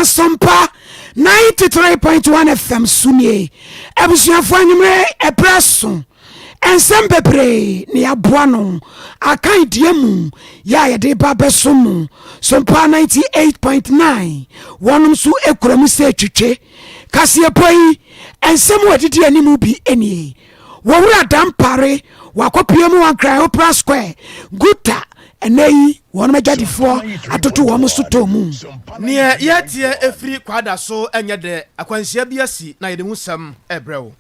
Asɛmpa 93.1 FM so nie. Abusuafoɔ, anwummerɛ ɛberɛ so, nsɛm bebree na yɛaboa no akan deɛ mu yɛ a yɛde ba bɛso mu. Sompa 98.9 wɔnom nso ekura mu sɛ twitwe kaseɛpɔ yi. Nsɛm wɔ didi anim bi nie: wɔwura Dampare wakɔpie mu Wankran Opera Square guta. Ɛnɛ yi wɔnom adwadifoɔ atoto wɔn so tɔ mu. Neɛ yɛteɛ ɛfiri Kwada so ɛnyɛ dɛ. Akwanhyia bi asi na yɛde ho sɛm ɛbrɛ wo.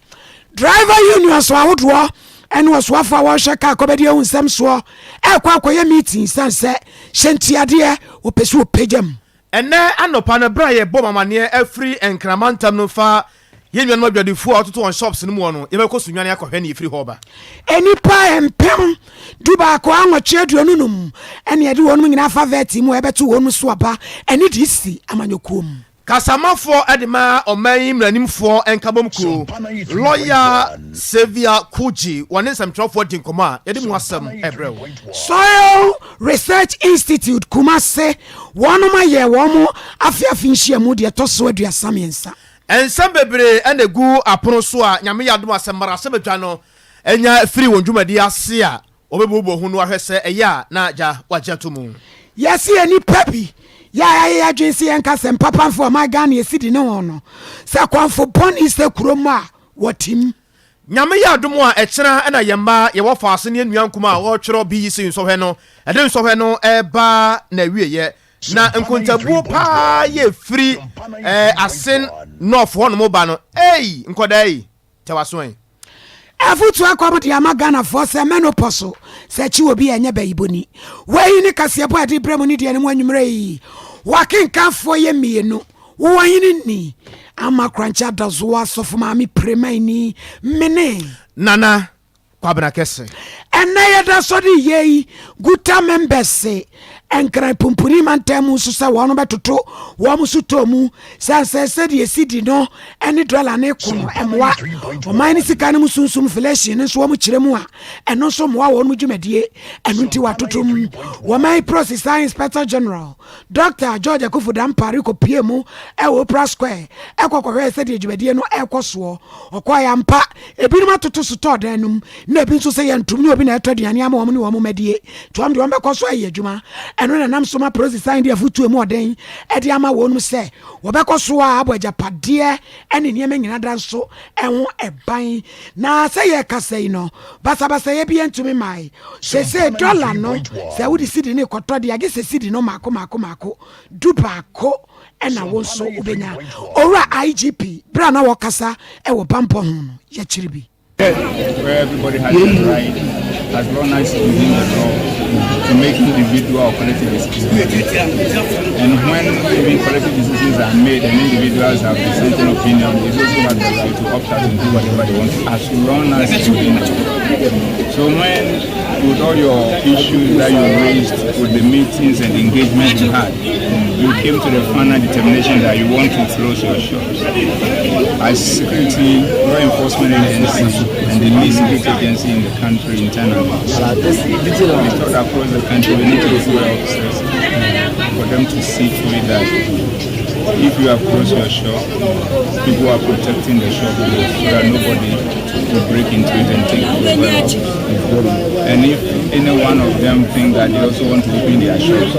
Driver union so ahodoɔ ɛne ɔsoafoɔ a wɔrehwɛ kaa kɔbɛde ahu nsɛm soɔ ɛkɔ akɔyɛ meeting sane sɛ hyɛntiadeɛ wɔpɛ sɛ wɔpagya mu. Ɛnɛ anɔpa no, berɛ a yɛbɔ mamaneɛ afiri Nkrama ntam no fa yɛn nuanom adwadifoɔ a wɔtoto wɔn shops no mu wɔ no, yɛbɛkɔ Sunyani akɔhwɛ ne yɛfiri hɔ ba. Enipa 1825 ɛne yɛde wɔn nyinaa fa vet mu a ɛbɛto wɔn so aba ɛne de si amanyɔkuo mu. Kasamafoɔ de ma ɔman yi mmaranimfoɔ nkabom kuo, Lɔya Saviour Kudzi, wɔne nsɛmtwerɛfoɔ di nkɔmmɔ a yɛde mu asɛm ɛbrɛ wo. Soil Research Institute Kumase wɔnom ayɛ wɔn mo afeafe nhyiamu deɛ ɛtɔ so 33. Nsɛm bebree ɛna egu apono so a Nyame yɛ adom asɛm mmarahyɛbadwa no ɛnya firi wɔn dwumadi ase a wɔbɛbuobuo ho no ahwɛ sɛ ɛyɛ a na gya wagye ato mu. Yɛsi yɛ nipa bi yɛ a yɛayɛ adwene sɛ yɛnka sɛ mpapamfo ɔman Ghana yɛsi di ne ho no sɛ kɔnfo bɔne sɛ kurom a wɔtim. Nyame yɛ adom a, ɛkyena ɛna yɛn mma yɛwɔ faase ne nnua nkuma a wɔretwerɛ BECE nsɔhwɛ no, ɛde nsɔhwɛ no ɛba na awieɛ na nkontabuo paa yɛ firi Assin North hɔnom ba no. Ei, nkɔdaa yi tɛwaso ɛ. Afotu akɔm de ama Ghanafoɔ sɛ mɛnopɔ so sɛ akyi wɔ bi a ɛnyɛ bayibɔni. Wei ne kaseɛbɔ a ɛde brɛ mu ne deɛ no mu anwummerɛ yi. Wakenkanfoɔ yɛ mmienu, wowɔ hene ni ama Korankye Adazoa Asɔfo Maame Premani mene Nana Kwabena Kɛse. Ɛnɛ yɛda sɔde yei Guta members Nkran pumpuni mantam mu nso sɛ wɔn bɛtoto wɔn so tɔ mu sɛ sɛ sɛdeɛ esi di no ɛne dɔla ne ko no ɛmoa ɔman ne sika no mu sunsum. Inflation no nso wɔn kyerɛ mu a ɛno nso mmoa wɔn mu dwumadie. Ɛno nti watoto mu wɔman Process Inspector General Dr George Akufo Dampare kɔpie mu ɛwɔ Opera Square ɛkɔ kɔhwɛ sɛdeɛ dwumadie no ɛkɔ soɔ. Ɔkɔɔ yɛ ampa, ebinom atoto so tɔɔ dan no mu na ebi nso sɛ yɛntom ne obi na ɛtɔ aduane ama wɔn ne wɔn madie nti wɔn deɛ wɔn bɛkɔ so ayɛ adwuma. Ɛno na nam so ma polisi san de afotuo mu ɔden ɛde ama wɔn sɛ wɔbɛkɔ so a abɔ agyapadeɛ ɛne nneɛma nyinaa da nso ɛho ɛban. Na sɛ yɛkasa yi no, basabasayɛ bi ntumi mmae. Sese dɔla no, sɛ wode sidi ne kɔtɔ deɛ, agye sɛ sidi no maako maako maako 11 ɛna wo nso wobɛnya. Owura IGP berɛ a na wɔkasa ɛwɔ bampɔ ho no, yɛkyerɛ bi. Where everybody has the right, as long as it's within the law, to make individual or collective decisions. And when even collective decisions are made and individuals have dissenting opinion, they also have the right to opt out and do whatever they want, as long as it's within the law. So when, with all your issues that you raised with the meetings and engagement you had, you came to the final determination that you want to close your shops. As security, law enforcement agency and the lead security agency in the country internally, we thought across the country we need to deploy officers for them to see to it that if you have closed your shop, people are protecting the shop so that nobody will break into it and take your wealth. And if any one of them think that they also want to open their shop,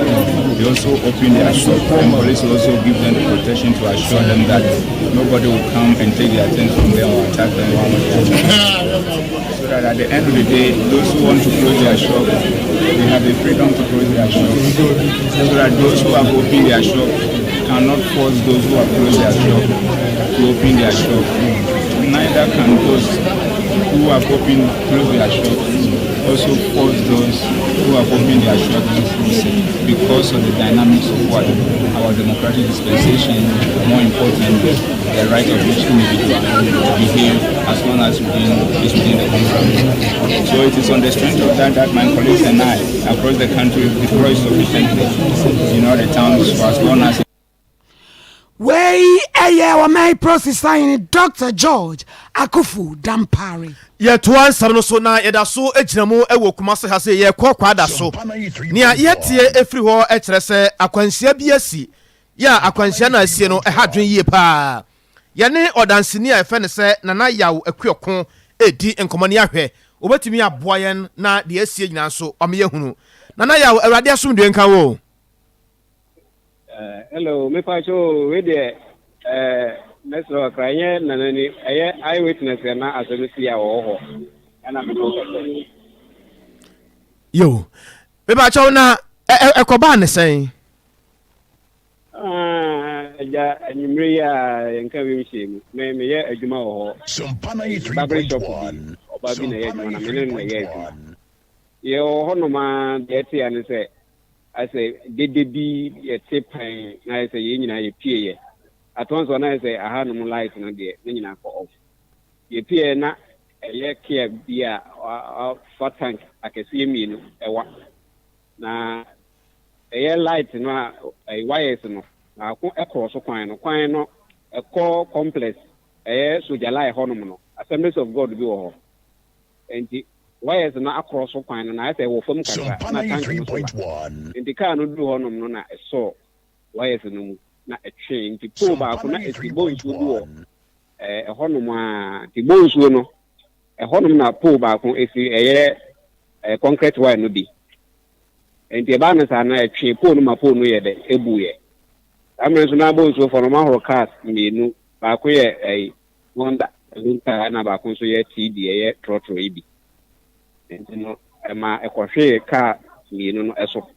they also open their shop, and police also give them the protection to assure them that nobody will come and take their things from them or attack them one way or the other. So that at the end of the day, those who want to close their shop, they have the freedom to close their shop. So that those who have opened their shop cannot force those who have closed their shop to open their shop. Neither can those who have opened closed their shop also force those who have opened their shop to close it because of the dynamics of what our democratic dispensation, more importantly, the right of each individual to behave as long as within is within the contract. So it is on the strength of that that my colleagues and I across the country deploy sufficiently in all the towns for as long as Wei ɛyɛ ɔman prosesane Dr George Akufu Dampare. Yɛtoa nsɛm no so na yɛda so gyina mu wɔ Kumase ha sɛ yɛkɔ Kwada so. Nea yɛtie ɛfiri hɔ kyerɛ sɛ akwanhyia bi asi. Yɛ a akwanhyia no a asie no ɛha adwene yie paa. Yɛne ɔdanseni a yɛfrɛ no sɛ Nana Yaw Akuoko redi nkɔmmɔ na yɛahwɛ ɔbɛtumi aboa yɛn na deɛ asie nyinaa nso wama yɛahunu. Nana Yaw, Awurade asomdwoeɛ nka wo o. Eh, hello, me pa cho, we deɛ, eh, mɛsrɛ kakra, ɛnyɛ nana ni, ɛyɛ eye witness na asɛm si a wɔwɔ hɔ, ɛna me no kɛsɛ. Yo, me pa cho na ɛkɔbaa ne sɛn? Ah, agya, anwummere yi a yɛnka wiem hyɛ mu, me meyɛ adwuma wɔ hɔ, babere shop bi, ɔbaa bi na ɛyɛ adwuma na me ne no na ɛyɛ adwuma. Yɛwɔ hɔnom ara, deɛ ɛte ya ne sɛ, ayɛ sɛ dede bi yɛte pɛn na ayɛ sɛ yɛn nyinaa yɛpieeɛ. At once na ayɛ sɛ ahanom light no deɛ ne nyinaa kɔ off. Yɛpieeɛ na ɛyɛ kia bi a wafa tank akɛseɛ mmienu ɛwa. Na ɛyɛ light no a ɛyɛ wires no baako ɛkorɔ so kwan no. Kwan no ɛkɔ complex ɛyɛ Sogyalai hɔnom no, Assemblies of God bi wɔ hɔ. Enti wires no akorɔ so kwan no na ayɛ sɛ ɛwɔ fam kakra na tank no so ba. Enti kaa no duruu hɔnom no na ɛsɔɔ wires no mu na ɛtwee. Enti pole baako na ɛsi bonsuo bi wɔ ɛhɔnom ara. Enti bonsuo no, ɛhɔnom na pole baako si, ɛyɛ concrete wire no bi. Enti ɛbaa no saa no ɛtwee pole no ma pole no yɛ dɛ, ɛbuiɛ. Saa mmerɛ nso na bonsuofoɔ no wɔahoro cars mmienu, baako yɛ ɛyi Honda saloon car ɛna baako nso yɛ TD ɛyɛ trɔtrɔ yi bi. Nti no ɛma ɛkɔhwee car mmienu no ɛso.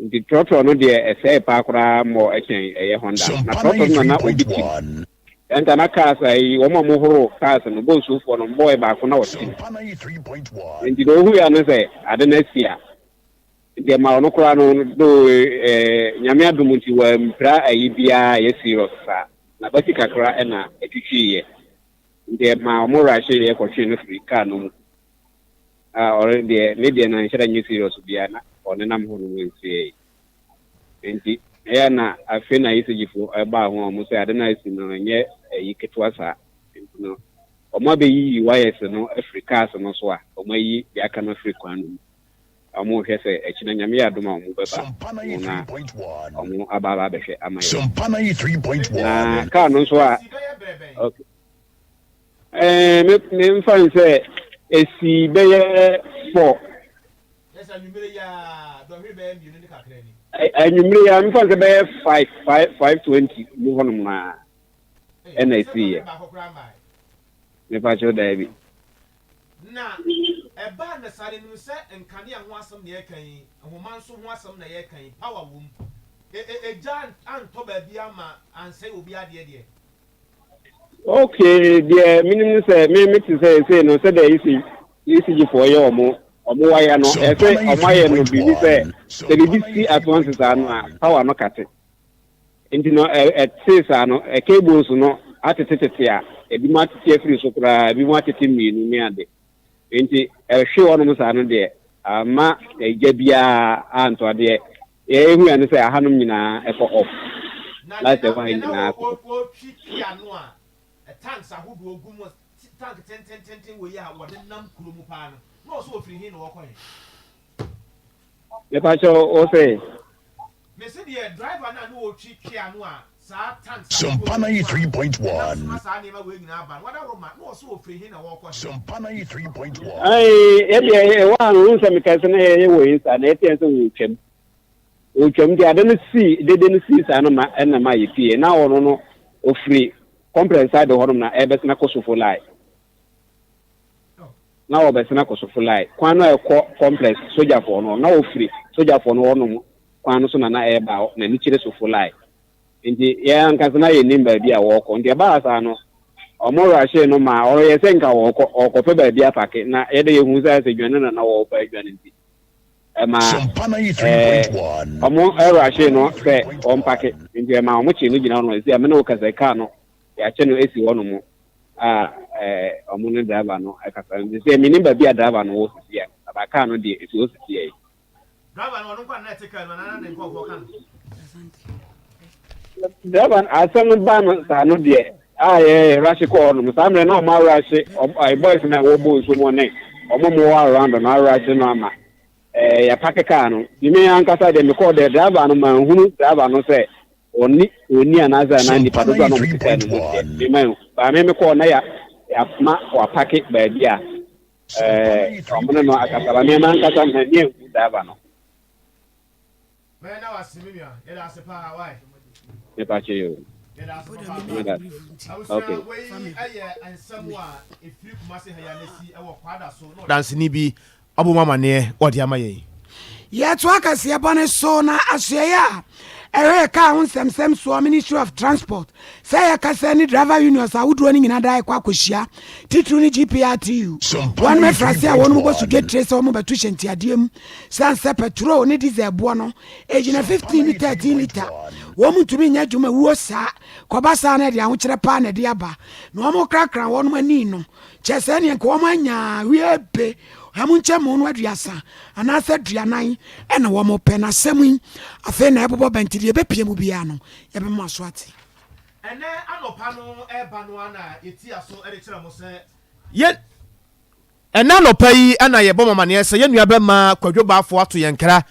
Nti trɔtrɔ no deɛ ɛsɛe paa koraa mmɔ ɛkyɛn ɛyɛ Honda no. Na trɔtrɔ no na na obi te mu. Ɛnta na cars ayi wɔn a wɔhoro cars no bonsuofoɔ no boy baako na ɔte mu. Nti deɛ ohuiɛ ano sɛ ade no asi a nti ɛma ɔno koraa no do eh, Nyame adom nti wampira ayi biara ɛyɛ serious saa. N'abati kakra na ɛtwitwiiɛ, nti ɛmaa wɔn rusheeɛ kɔtwee no firii car no mu. A ɔno deɛ, ne deɛ no anhyɛ da nyɛ serious biara, na ɔnenam hɔ nom nsiei. Nti ɛyɛ a na afei na ECG foɔ baa ho a wɔn sɛ ade no a asi no ɛnyɛ ayi ketewa saa. Nti no wɔn abɛyiyi wires no afiri cars no so a wɔn ayi deɛ aka no afiri kwan no mu. Ɔmo hwɛ sɛ ɛkyena Nyame yɛ adom a ɔmo bɛba ho na ɔmo aba aba abɛhwɛ ama yɛn. Na car no nso a ok ɛɛ me me nfa n sɛ esi bɛyɛ 4. Anwummere yi a mefa n sɛ bɛyɛ 5 5 5:20 mu hɔnom na ɛna esi yɛ. Mepa kyɛw daabi. Na ɛbaa no saa no, nim sɛ nkanea ho asɛm na yɛreka yi, nhoma nso ho asɛm na yɛreka yi, power wom. E, e, egya antɔ baabi amma ansɛe obi adeɛ deɛ. Ok, deɛ menim ne sɛ, me mete sɛ ɛsei no, sɛdeɛ EC, ECG foɔ yɛ ɔmo, ɔmo waya no, ɛsɛ ɔmo ayɛ no biribi sɛ, sɛ biribi si at once saa no a, power no kate. Nti no ɛtee saa no, cables no atetetete a, ebinom atete afiri so koraa, ebinom atete mmienu ne ade. Nti ɛhwe hɔnom saa no deɛ, amma egya biara antɔ adeɛ. Yɛhu ya ne sɛ ahanom nyinaa ɛkɔ off. Na Light deɛ ɛwɔ ha na nyinaa kɔ off. wɔretwi kia no a tanks ahodoɔ gu mu, tank tentententen wei a wɔde nam kuro mu paa no, na ɔsɛ ɔfiri he na ɔrekɔ he? Mepakyɛw wo se? Mese deɛ driver no a ne ɔretwi twea no a saa tanks ahodoɔ wei mu a ɛnam soma saa nneɛma wei nyinaa ba no wadaworo ma na ɔse ɔfiri he na ɔrekɔ he? Ae yɛdeɛ ɛwɔ ha no wohu sɛ mekae sɛ na yɛyɛ wɔ he saa na yɛteɛ sɛ wɔretwam wɔretwam nti ade no sii dede no sii saa no ma ɛna ma yɛpie na ɔno no ɔfiri complex side hɔnom na ɛbɛsena kɔ sofo line. Na wɔbɛsen akɔ Sofolai kwan no a ɛkɔ complex sogyafoɔ no hɔ. Na ɔfiri sogyafoɔ no hɔnom kwan no so na na ɛreba hɔ, n'ani kyerɛ Sofolai. Nti yɛn ankasa na yɛnnim baabi a wɔrekɔ. Nti ɛbaa saa no, wɔrushe no maa ɔyɛ sɛ nka wɔrekɔ, ɔrekɔpɛ baabi apake. Na yɛde yɛhuu sɛ ayɛ sɛ dwane na na wɔrepɛ adwane nti, ɛmaa ɛɛ wɔrushe no sɛ ɔmpake. Nti ɛmaa wɔkyee no gyina hɔ nom. Ɛsi a me ne wo kasa yi, kaa no, yɛakyɛ no asi hɔnom. a ɔmo ne driver no kasa no sɛ menim baabi a driver no wɔ sisi a aba car no deɛ esi hɔ sisi yi. Driver no ɔno nko na ɛte car no anaa ne nkurɔfoɔ ka no. Driver no asɛm no ba no saa no deɛ a yɛ rahyɛ kɔ hɔ nom saa mmerɛ na ɔmo arahyɛ boys na ɛwɔ bɔ nsuo mu ne ɔmo mo wɔ around no arahyɛ no ama ɛɛ yɛapake car no. Me ankasa deɛ mekɔɔ deɛ driver no manhunu driver no sɛ. Ɔne ɔni anaasɛ anaa nnipa dodoɔ a na wɔte kaa no mu deɛ, memma nhu. Baa me mekɔɔ na ya yɛama wɔapake baabi a ɛɛ wɔn ne no akasa ba me mankasa m'ani anhu driver no. Mɛda wo ase me nua, yɛda ase paa, why? Mepa kyɛ yo. Yɛda ase papaapa. Meda Abusua, okay. wei yɛ nsɛm a ɛfiri Kumasi ha yi a na ɛsi wɔ Kwada so na ɔdanseni bi abɔ mu amaneɛ wɔde ama yɛn. Yɛtoa kaseɛbɔ no so na asoɛeɛ a ɛhwɛ yɛ kaa ho nsɛmsɛm soɔ Ministry of Transport sɛ yɛkasa ne driver unions ahodoɔ no nyina daa ɛkɔ akɔhyia titiriw ne GPRTU wɔnom afiri ase a wɔnom bɔ so dwetire sɛ wɔn bɛto hyɛntiadeɛ mu sane sɛ pɛtrol ne diesel boɔ no ɛgyina 15 ne 13 litre wɔn ntumi nyɛ adwuma wuo saa kɔba saa na ɛde ahokyerɛ paa na ɛde aba na wɔn krakra wɔnom ani no kyɛ sɛ neɛ nka wɔn anya wie be Wɔn nkyɛmu no aduasa anaasɛ aduanan na wɔpɛ. Na asɛm yi afei na ɛbobɔ bɛn nti deɛ ɛbɛpue mu biara no, yɛbɛma mo aso ate. Ɛnnɛ anɔpa no reba no ara na yɛti aso de kyerɛ mo sɛ yɛn. Ɛnnɛ anɔpa yi na yɛbɔ mo amaneɛ sɛ yɛn nuabɛma Kwadwo Bafo ato yɛn nkra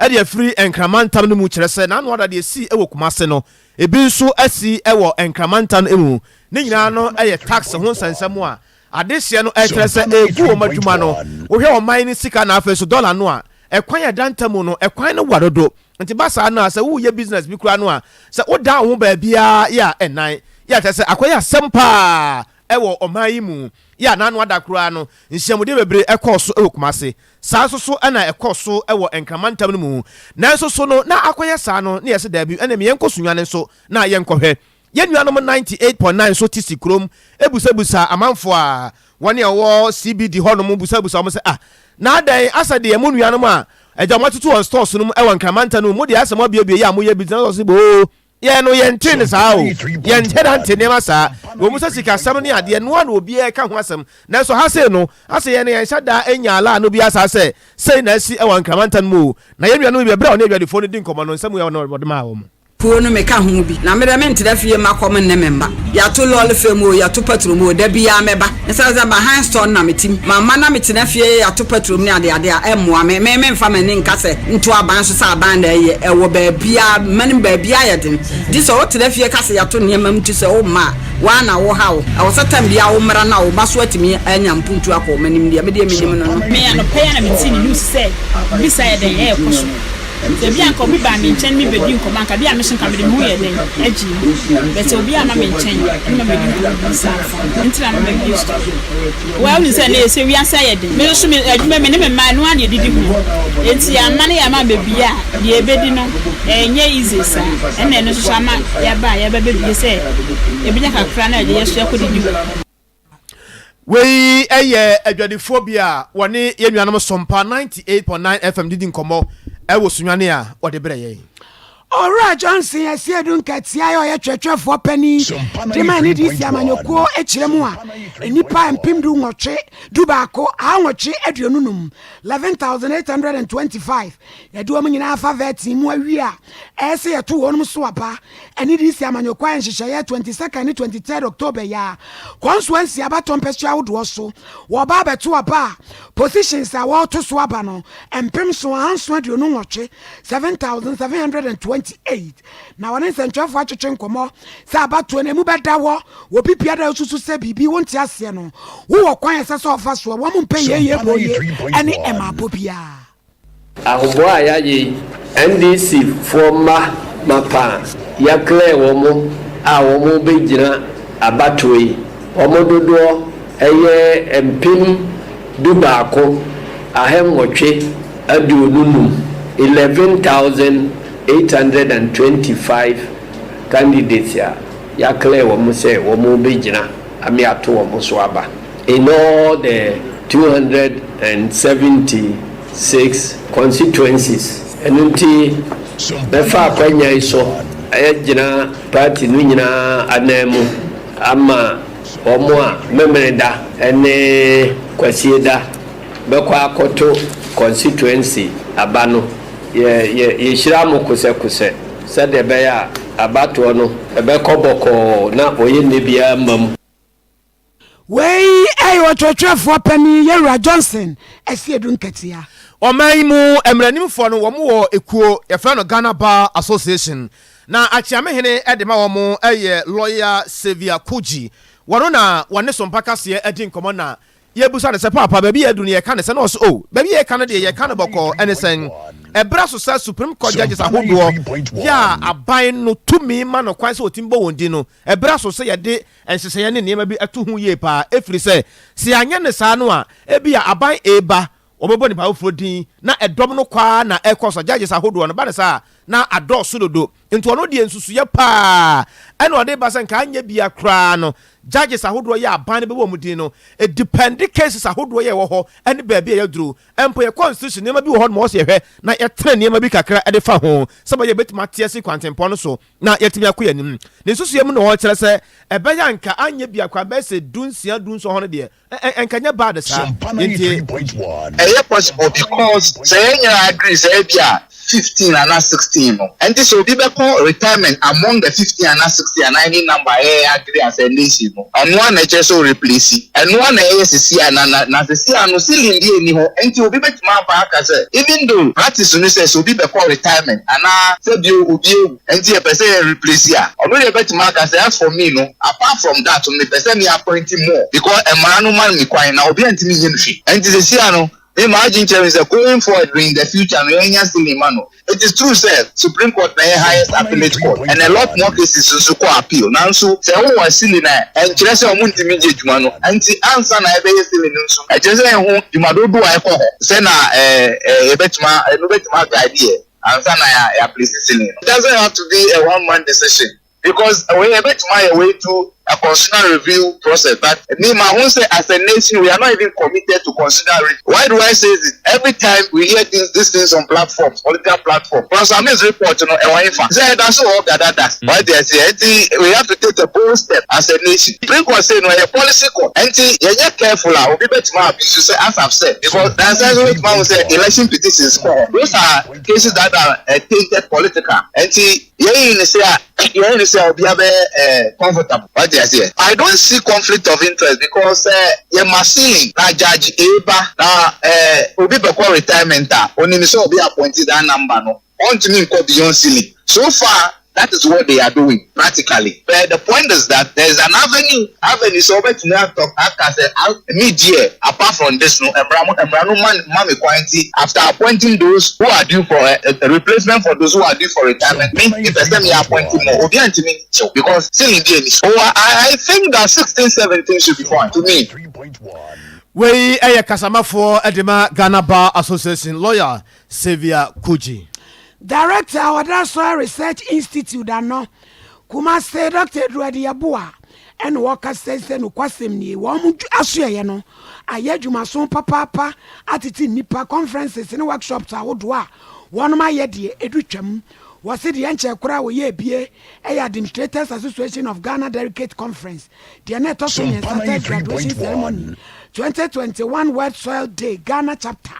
de afiri Nkran mantam no mu kyerɛ sɛ n'ano ada deɛ ɛsii wɔ Kumase no, ebi nso asi wɔ Nkran mantam no mu. Ne nyinaa no yɛ tax ho nsɛnsɛm a Adehyeɛ no ɛkyerɛ sɛ ɛregu wɔn adwuma no. Wohwɛ ɔman no sika na afei nso dɔla no a, ɛkwan a ɛda ntamu no, ɛkwan no wa dodo. Nti ba saa no a, sɛ woreyɛ business bi koraa no a, sɛ wodan wo ho baabiara yɛ a ɛnnan. Yɛ a kyerɛ sɛ akɔyɛ asɛm paa wɔ ɔman yi mu. Yɛ a n'ano ada koraa no, nhyiamudeɛ bebree kɔɔ so wɔ Kumasi. Saa nso so na ɛkɔɔ so wɔ Nkran mantam no mu. Nanso so no na akɔyɛ saa no, na yɛse daabi, ɛnneɛ yɛnkɔ Sunyani nso na yɛnkɔhwɛ. Yɛn nuanom 98.9 nso te si kurom busabusa amanfoɔ a wɔne a wɔwɔ CBD hɔnom busabusa wɔn sɛ, Ah, na adɛn, asɛ deɛ mo nuanom a agya wɔn atutu wɔn stores no mu wɔ Nkramanta no mu, mo deɛ asɛ moabuebue yɛ a moyɛ business ɔse boo, yɛn no yɛntee no saa o, yɛnhyɛ da nte nneɛma saa. Ɛwɔ mu sɛ sikasɛm ne adeɛ no ara na obiara reka ho asɛm, nanso ha sei no, asɛ yɛn no yɛnhyɛ da nnya alaa no biara saa sɛ sei na asi wɔ Nkramanta no mu o. Na yɛn nuanom bi, berɛ a wɔne adwadifoɔ no di nkɔmmɔ no, nsɛm wei na wɔde maa wɔn. Kuo no meka ho bi. Na medɛ mentra fie mma kɔm nne me mma. Yɛato lɔɔre fam oo, yɛto patro mu oo, da biara mɛba. Ɛsiane sɛ behind store no na mete mu. Mamma na metena fie yɛato patro mu ne adeade a, ɛmmoa me. Me memfa m'ani nka sɛ nto aban so sɛ aban na ɛyɛ. Ɛwɔ baabiara, mma no mu baabiara yɛ den. Gye sɛ wotena fie ka sɛ yɛato nneɛma mu nti sɛ womma a, wo ara na wohaw. Ɛwɔ sɛ tam biara wo mmara na wo ba so atumi anya mpuntuo akɔ wɔn anim. Deɛ medeɛ menim no no. Me anɔpa yi ara na metee ne news sɛ biribi saa yɛ dɛn ɛɛkɔ so. Sɛ bi a anka obi baa me nkyɛn ne me bedi nkɔmmɔ a, anka bi a me nso nka mede me ho yɛ dɛn agye mu. But sɛ obi amma me nkyɛn ne ma medi nkɔmmɔ bi saa mfa ho nti na mema bie store. Well, wonim sɛ ɛnnɛ yɛsɛ wiase ayɛ den. Me nso me adwuma me ne me mma ɛno ara na yɛdidi ho. Enti amma ne yɛama ambɛbie a, deɛ yɛbɛdi no ɛnyɛ easy saa. Ɛna ɛno nso so ama yɛaba a yɛba bɛbie sɛ yɛbɛnya kakra na yɛde yɛso yɛakɔdidi ho. Wei yɛ adwadifoɔ bi a wɔne yɛn nuanom Sompa 98.9 FM didi nkɔmmɔ wɔ Sunyani a wɔde brɛ yɛn. Owura Johnson Asiedu Nketiah a ɔyɛ twerɛtwerɛfoɔ panin de ma NDC amanyɔkuo kyerɛ mu a nnipa 18,000 1885, 11,825, yɛde wɔn nyinaa afa vetting mu awie a ɛyɛ sɛ yɛto wɔn so aba. Ɛne DC amanyɔkuo ayɛ nhyehyɛeɛ 22nd ne 23rd October yi ara kɔnsoansi abatoɔ mpɛsoa ahodoɔ so. Wɔreba abɛto aba a positions a wɔreto so aba no 7728, 7,728. Na wɔne nsɛntwerɛfoɔ atwetwe nkɔmmɔ sɛ abatoɔ no emu bɛda hɔ wɔ biribiara a wosusu sɛ biribi wonte aseɛ no wowɔ kwan a ɛsɛ sɛ wɔfa soɔ. Wɔn mpɛ yeeye booye ne ɛmaabɔ biara. Ahoboa a yɛayɛ yi, NDC foɔ mma mapa a yɛaclear wɔn a wɔn bɛgyina abatoɔ yi, wɔn dodoɔ yɛ 11,825, 11,825 candidates a yɛaclear wɔn sɛ wɔn bɛgyina ame ato wɔn so aba. In all the 276 constituencies. Ɛno nti mɛfa akwanya yi so agyina party no nyinaa ananmu ama wɔn a Memeneda ne Kwasieda bɛkɔ akɔto constituency aba no. Yɛ yɛ yɛhyira mo kosɛkosɛ sɛdeɛ ɛbɛyɛ a abatoɔ no ɛbɛkɔ bɔkɔɔ na ɔyɛ nne biara mma mu. Wei yɛ ɔtwerɛtwerɛfoɔ panin Yɛwura Johnson Asiedu Nketia. Ɔman yi mu mmaranimfoɔ no wɔn wɔ ekuo yɛfrɛ no Ghana Bar Association. Na Akyeamehene de ma wɔn yɛ Lɔya Xavier Kudzi. Wɔno na wɔne Sompa Kaseɛ adi nkɔmmɔ na yɛbisa no sɛ, Paapa, baabi a yɛaduru no yɛka no sɛn? Na ɔse, Oh, baabi a yɛka no deɛ yɛka no bɔkɔɔ. Ɛne sɛn? Ɛberɛ aso sɛ Supreme Court Judges ahodoɔ yɛ a aban no tumi ma no kwan sɛ ɔtumi bɔ wɔn din no, ɛberɛ aso sɛ yɛde nhyehyɛeɛ ne nneɛma bi to ho yie paa, ɛfiri sɛ, sɛ yɛanyɛ no saa no a, ebia aban reba Wɔbɛbɔ nnipa foforɔ din na ɛdɔm no kɔ ara na ɛkɔ so, judges ahodoɔ no, ba no saa a, na adɔɔso dodo. Nti ɔno deɛ nsusuiɛ pa ara na ɔde ba sɛ nka anyɛ bia koraa no, judges ahodoɔ yɛ aban no bɛbɔ wɔn din no, ɛdepɛnde cases ahodoɔ yɛ ɛwɔ hɔ ne baabi a yɛaduru. Mpo yɛ constitution nneɛma bi wɔ hɔ nom a ɛwɔ sɛ yɛhwɛ na yɛtene nneɛma bi kakra de fa ho sɛ ɛbɛyɛ a yɛbɛtumi ate asi kwantempɔn no so na yɛatumi akɔ yɛn anim. Ne nsusuiɛ mu na ɔrekyerɛ sɛ ɛbɛyɛ a nka anyɛ bia koraa bɛyɛ sɛ dunsia dunson hɔ no deɛ, Ɛnka nyɛ bad saa. Yɛntie. Ɛyɛ possible because sɛ yɛn nyinaa agree sɛ ebia 15 anaa 16 no, ɛnti sɛ obi bɛkɔ retirement among the 15 anaa 16 anaa any number a yɛn agree as a nation no, ɛno ara na ɛkyerɛ sɛ o replace. Ɛno ara na ɛyɛ sisi a na na na sisi a no ceiling deɛ nni hɔ, ɛnti obi bɛtumi aba aka sɛ even though practice no sɛ sɛ obi bɛkɔ retirement anaa sɛ bio obi awu, Ɛnti yɛpɛ sɛ yɛ replace a, ɔno deɛ bɛtumi aka sɛ as for me no, apart from that no mepɛ sɛ me appoint more because mmara no ma me kwan na obiara ntumi nyɛ me hwee. Ɛnti seesei a no, me m'adwene kyerɛ me sɛ going forward no in the future no yɛnya ceiling ma no. It is true sɛ Supreme Court na ɛyɛ highest appellate court and a lot more cases nso kɔ appeal nanso sɛ wowɔ ceiling a ɛnkyerɛ sɛ wɔn ntumi nyɛ adwuma no. Ɛnti ansa na yɛbɛyɛ ceiling no nso ɛkyerɛ sɛ yɛho dwuma dodoɔ a ɛkɔ hɔ sɛ na yɛbɛtumi ɛno bɛtumi a guide yɛ. Ansa na yɛ yɛ place ceiling no. It doesn't have to be a one man decision because wei yɛbɛtumi ayɛ wei through a constitutional review process but me mahu sɛ as a nation we are not even committed to constitutional review. Why do I say this? Every time we hear things these things on platforms, political platform, Professor Mills report no ɛwɔ hefa? Sɛ ɛda so wɔ hɔ gadada. Wate aseɛ? Nti we have to take a bold step as a nation. Supreme Court sei no ɛyɛ policy court nti yɛnyɛ careful a obi bɛtumi abuse sɛ as I've said because nansa nso wobɛtumi ahu sɛ election petitions kɔ hɔ those are cases that are eh, tainted political nti yɛyi ne sɛ a yɛyi ne sɛ a obiara bɛyɛ eh, comfortable wate aseɛ. I don't see conflict of interest because sɛ yɛma ceiling na judge A ba na eh, obi bɛkɔ retirement a onim sɛ obi appoint that number no ɔntumi nkɔ beyond ceiling so far that is what they are doing practically but the point is that there is an avenue avenue sɛ wobɛtumi atɔ aka sɛ me deɛ apart from this no mmara mo mmara no ma ma me kwan nti after appointing those who are due for a, a replacement for those who are due for retirement me mepɛ sɛ me appoint more obi antumi nkyew because ceiling deɛ ni so oh, I, I think that 16 17 should be fine to me. Wei yɛ kasamafoɔ de ma Ghana Bar Association lawyer Xavier Kudzi. Director a ɔda Soil Research Institute ano, Kumasi, Dɔkta Edward Yeboah na ɔkasa yi sɛ nokwasɛm nie, wɔn asoɛeɛ no ayɛ adwumaso papaapa atete nnipa, conferences ne workshops ahodoɔ a wɔnom ayɛ deɛ ɛdu twam. Wɔse deɛ ɛnkyɛɛ koraa wɔyɛɛ bie yɛ Administrators Association of Ghana Delegate Conference, deɛ na ɛtɔ so mmiɛnsa third graduation ceremony, 2021 World Soil Day Ghana Chapter,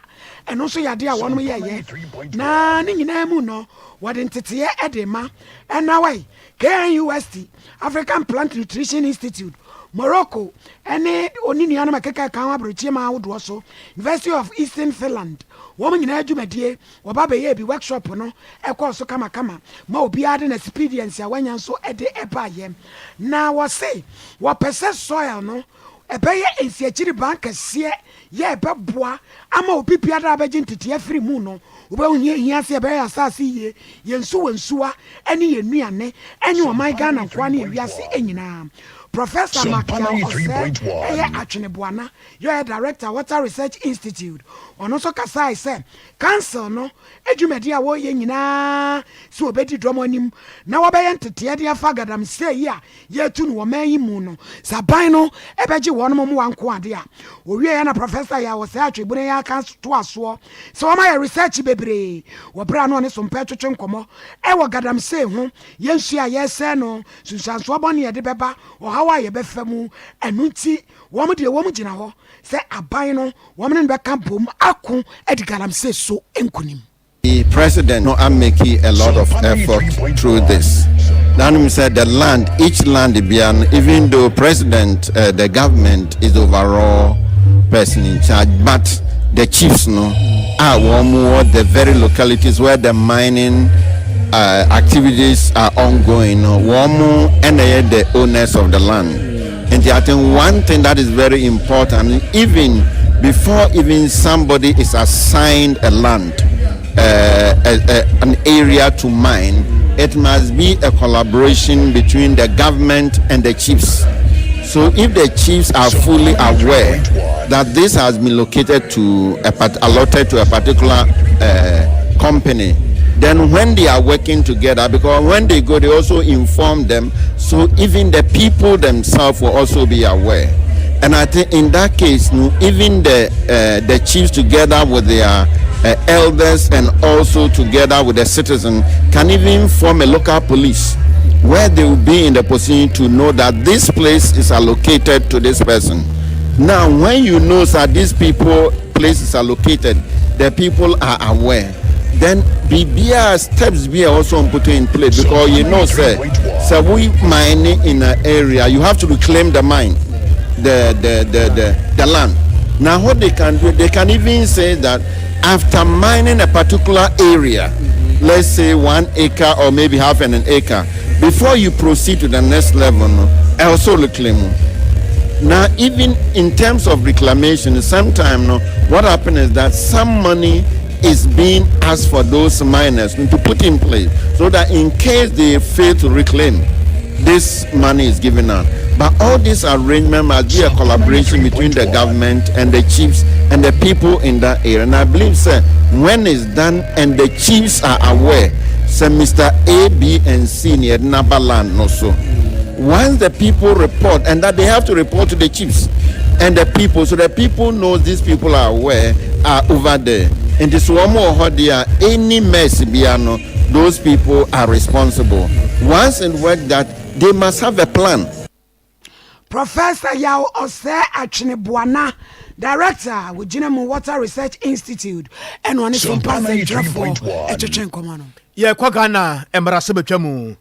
Ɛno nso yɛ adeɛ a wɔnom yɛɛyɛ na ne nyinaa mu no wɔde nteteeɛ de ma. Ɛnawai, KNUST, African Plant Nutrition Institute, Morocco ne ɔne nuanom a ɛkeka ɛka ho aburokyie man ahodoɔ so, University of Eastern Finland, wɔn nyinaa dwumadie wɔba bɛyɛɛ bi. Workshop no kɔɔ so kamakama ma obiara de n'experience a wanya nso de baeɛ. Na wɔse wɔpɛ sɛ soil no ɛbɛyɛ nsiakyiri ban kɛseɛ yɛ ɛbɛboa ama obi biara a bɛgye ntetee afiri mu no, wobɛhu hia hia sɛ yɛbɛyɛ yɛn asase yie, yɛn nsuwansuwa ne yɛn nnuane ne ɔman Ghana nkoa ne ewiase nyinaa. Professor Mark Yaw Osei yɛ Atweneboana yɛ ɔyɛ Director Water Research Institute. Ɔno nso kasae sɛ Council no dwumadi a wɔreyɛ nyinaa sɛ wɔbɛdi dɔm anim na wɔbɛyɛ nteteɛ de afa galamsey yi a yɛretu no wɔ man yi mu no, sɛ aban no bɛgye wɔnom mmoa nko ade a. Ɔwieɛ na Professor Yaw Osei Atwebune yi aka toa soɔ sɛ wɔayɛ research bebree wɔ berɛ a na ɔne Sompɛ retwetwe nkɔmmɔ wɔ galamsey ho, yɛn nsuo a yɛresɛe no, nsunsuansoɔ bɔne a ɛde bɛba, ɔhaw a yɛbɛfa mu. Ɛno nti wɔn deɛ wɔn gyina hɔ sɛ aban no wɔn ne no bɛka bom ako adi galamsey so nkunim. The president no ameki a lot of effort through this. Nanom sɛ the land, each land bia no, even though president, the government is the overall person in charge, but the chiefs no a wɔn wɔ the very localities where the mining activities are ongoing no, wɔn mo ɛna ɛyɛ the owners of the land. Nti I think one thing that is very important, even before even somebody is assigned a land, an area to mine, it must be a collaboration between the government and the chiefs. So if the chiefs are fully aware that this has been located to a part, allotted to a particular company, then when they are working together, because when they go, they also inform them, so even the people themselves will also be aware. And I think in that case, no, even the chiefs together with their elders and also together with the citizen can even form a local police where they will be in the position to know that this place is allocated to this person. Now, when you know that these people places are located, the people are aware. Then BBR steps be also put in place because say, so we mining in an area, you have to reclaim the mine, the land. Now, what they can do, they can even say that after mining a particular area, let's say 1 acre or maybe half an acre, before you proceed to the next level, no, also reclaim. Now, even in terms of reclamation, sometimes no, what happens is that some money is being asked for those miners to put in place so that in case they fail to reclaim, this money is given out. But all this arrangement must be a collaboration between the government and the chiefs and the people in that area. And I believe, sir, when it's done and the chiefs are aware, say Mr. A, B, and C near Nabaland, no so. Once the people report, and that they have to report to the chiefs and the people, so the people knows these people are aware, are over there. And this one more there, any mess, biara no, those people are responsible. Once in work that they must have a plan. Professor Yaw Ɔsɛ Atweneboana, director wogyina mu Water Research Institute, ɛna ɔne Sompa nsɛntwerɛfoɔ ɛtwetwe nkɔmmɔ no. Yɛkɔ Ghana mmarahyɛbadwa mu.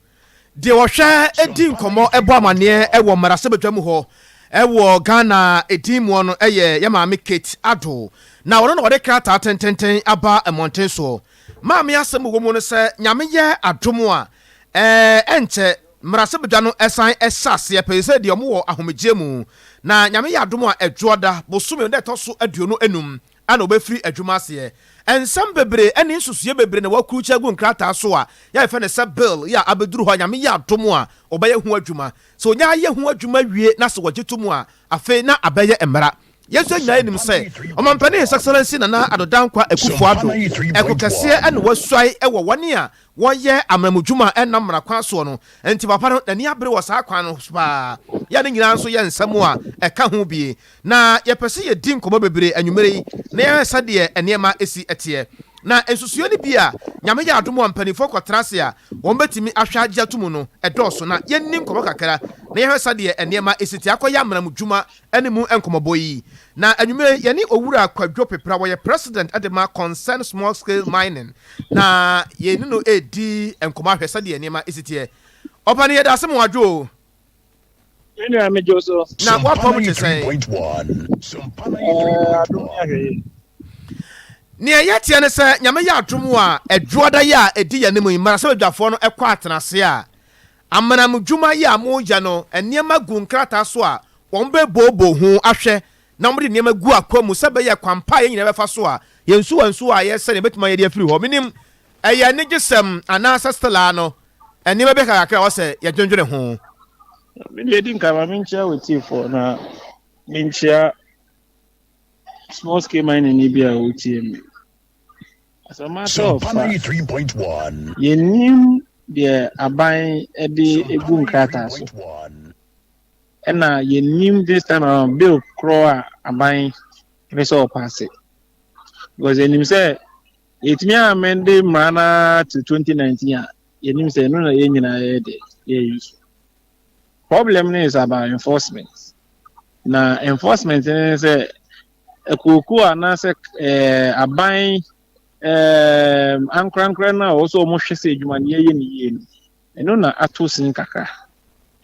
Deɛ wɔhwɛ di nkɔmmɔ ɛbɔ amanneɛ ɛwɔ mmarahyɛbadwa mu hɔ ɛwɔ Ghana ɛdin muɔ no ɛyɛ yɛ maame Kate Addo, na ɔno na wɔde krataa tententen aba mmɔnten soɔ. Maame asɛm wɔ mu no sɛ Nyame yɛ adom a ɛnkyɛ mmarahyɛbadwa no ɛsan ɛhyɛ aseɛ pɛi sɛ deɛ ɔmo wɔ ahomegye mu, na Nyame yɛ adom a ɛdwoɔda bosome no ɛtɔ so 25 ana wɔbɛfiri adwuma aseɛ. Nsɛm bebree ɛne nsusuo bebree na wakurukyɛ agu nkrataa so a yɛfɛ no sɛ bill yɛ a abɛduru hɔ a Nyame yɛ adom a ɔbɛyɛ ho adwuma. Sɛ onya ayɛ ho adwuma wie na sɛ wɔgye to mu a, afei na abɛyɛ mmara. Yɛn nso nyinaa nim sɛ ɔmampanin His Excellency Nana Addo Dankwa Akufo Addo ɛko kɛseɛ ɛna wasuae ɛwɔ wɔne a wɔyɛ amamudwuma ɛnam mmara kwan soɔ no. Nti papa no n'ani abere wɔ saa kwan no so paa. Yɛ ne nyinaa nso yɛ nsɛm a ɛka ho bie na yɛpɛ sɛ yɛdi nkɔmmɔ bebree anwummerɛ yi na yɛhwɛ sɛdeɛ nneɛma ɛsi ɛteɛ na nsusuo no bi a Nyame yɛ adom a mpanimfoɔ kɔtena ase a wɔn bɛtumi ahwɛ agye ato mu no ɛdɔɔso. Na yɛnni nkɔmmɔ kakra na yɛhwɛ sɛdeɛ nneɛma ɛsi te akɔyɛ amamudwuma ne mu nkɔmmɔbɔ yi. Na anwummerɛ yɛne Owura Kwadwo Pepra, wɔyɛ president de ma Concern Small Scale Mining, na yɛne no ɛredi nkɔmmɔ ahwɛ sɛdeɛ nneɛma ɛsi teɛ. Ɔpani, yɛda ase mo adwo o. Me nua, megye wo so. Na woapɔ mu te sɛn? Adom ne ahwɛ yie. Nea ɛyɛ teɛ ne sɛ Nyame yɛ adom a ɛdwoɔda yi a ɛdi yɛn anim yi mmarahyɛbadwafoɔ no ɛkɔ atenase a amanam dwuma yi a moyɛ no, nneɛma gu nkrataa so a wɔn bɛbooboo ho ahwɛ na wɔde nneɛma gu akwa mu sɛ bɛyɛ kwampa a yɛn nyinaa bɛfa so a yɛn nsuwa nsuwa a yɛsɛ ne bɛtumi ayɛ de afiri hɔ. Menim ɛyɛ anigye sɛm anaasɛ still no nneɛma bi kakra wɔ sɛ yɛdwendwene ho. Me deɛ, di nka ma menkyia wɔ tiefoɔ na menkyia small scale mining ni bi a wɔtie me. As a matter of fact, yɛnim deɛ aban de egu nkrataa so, ɛna yɛnim this time around bill korɔ a aban pɛ sɛ ɔpass, because yɛnim sɛ yɛtumi amend mmara no to 2019 a yɛnim sɛ ɛno na yɛn nyinaa yɛyɛ de yɛyi so. Problem no is about enforcement, na enforcement ne sɛ akuokuo anaasɛ aban ankorankora no a wɔwɔ sɛ wɔhwɛ sɛ adwuma no yɛyɛ no yie no, ɛno na ato sin kakra.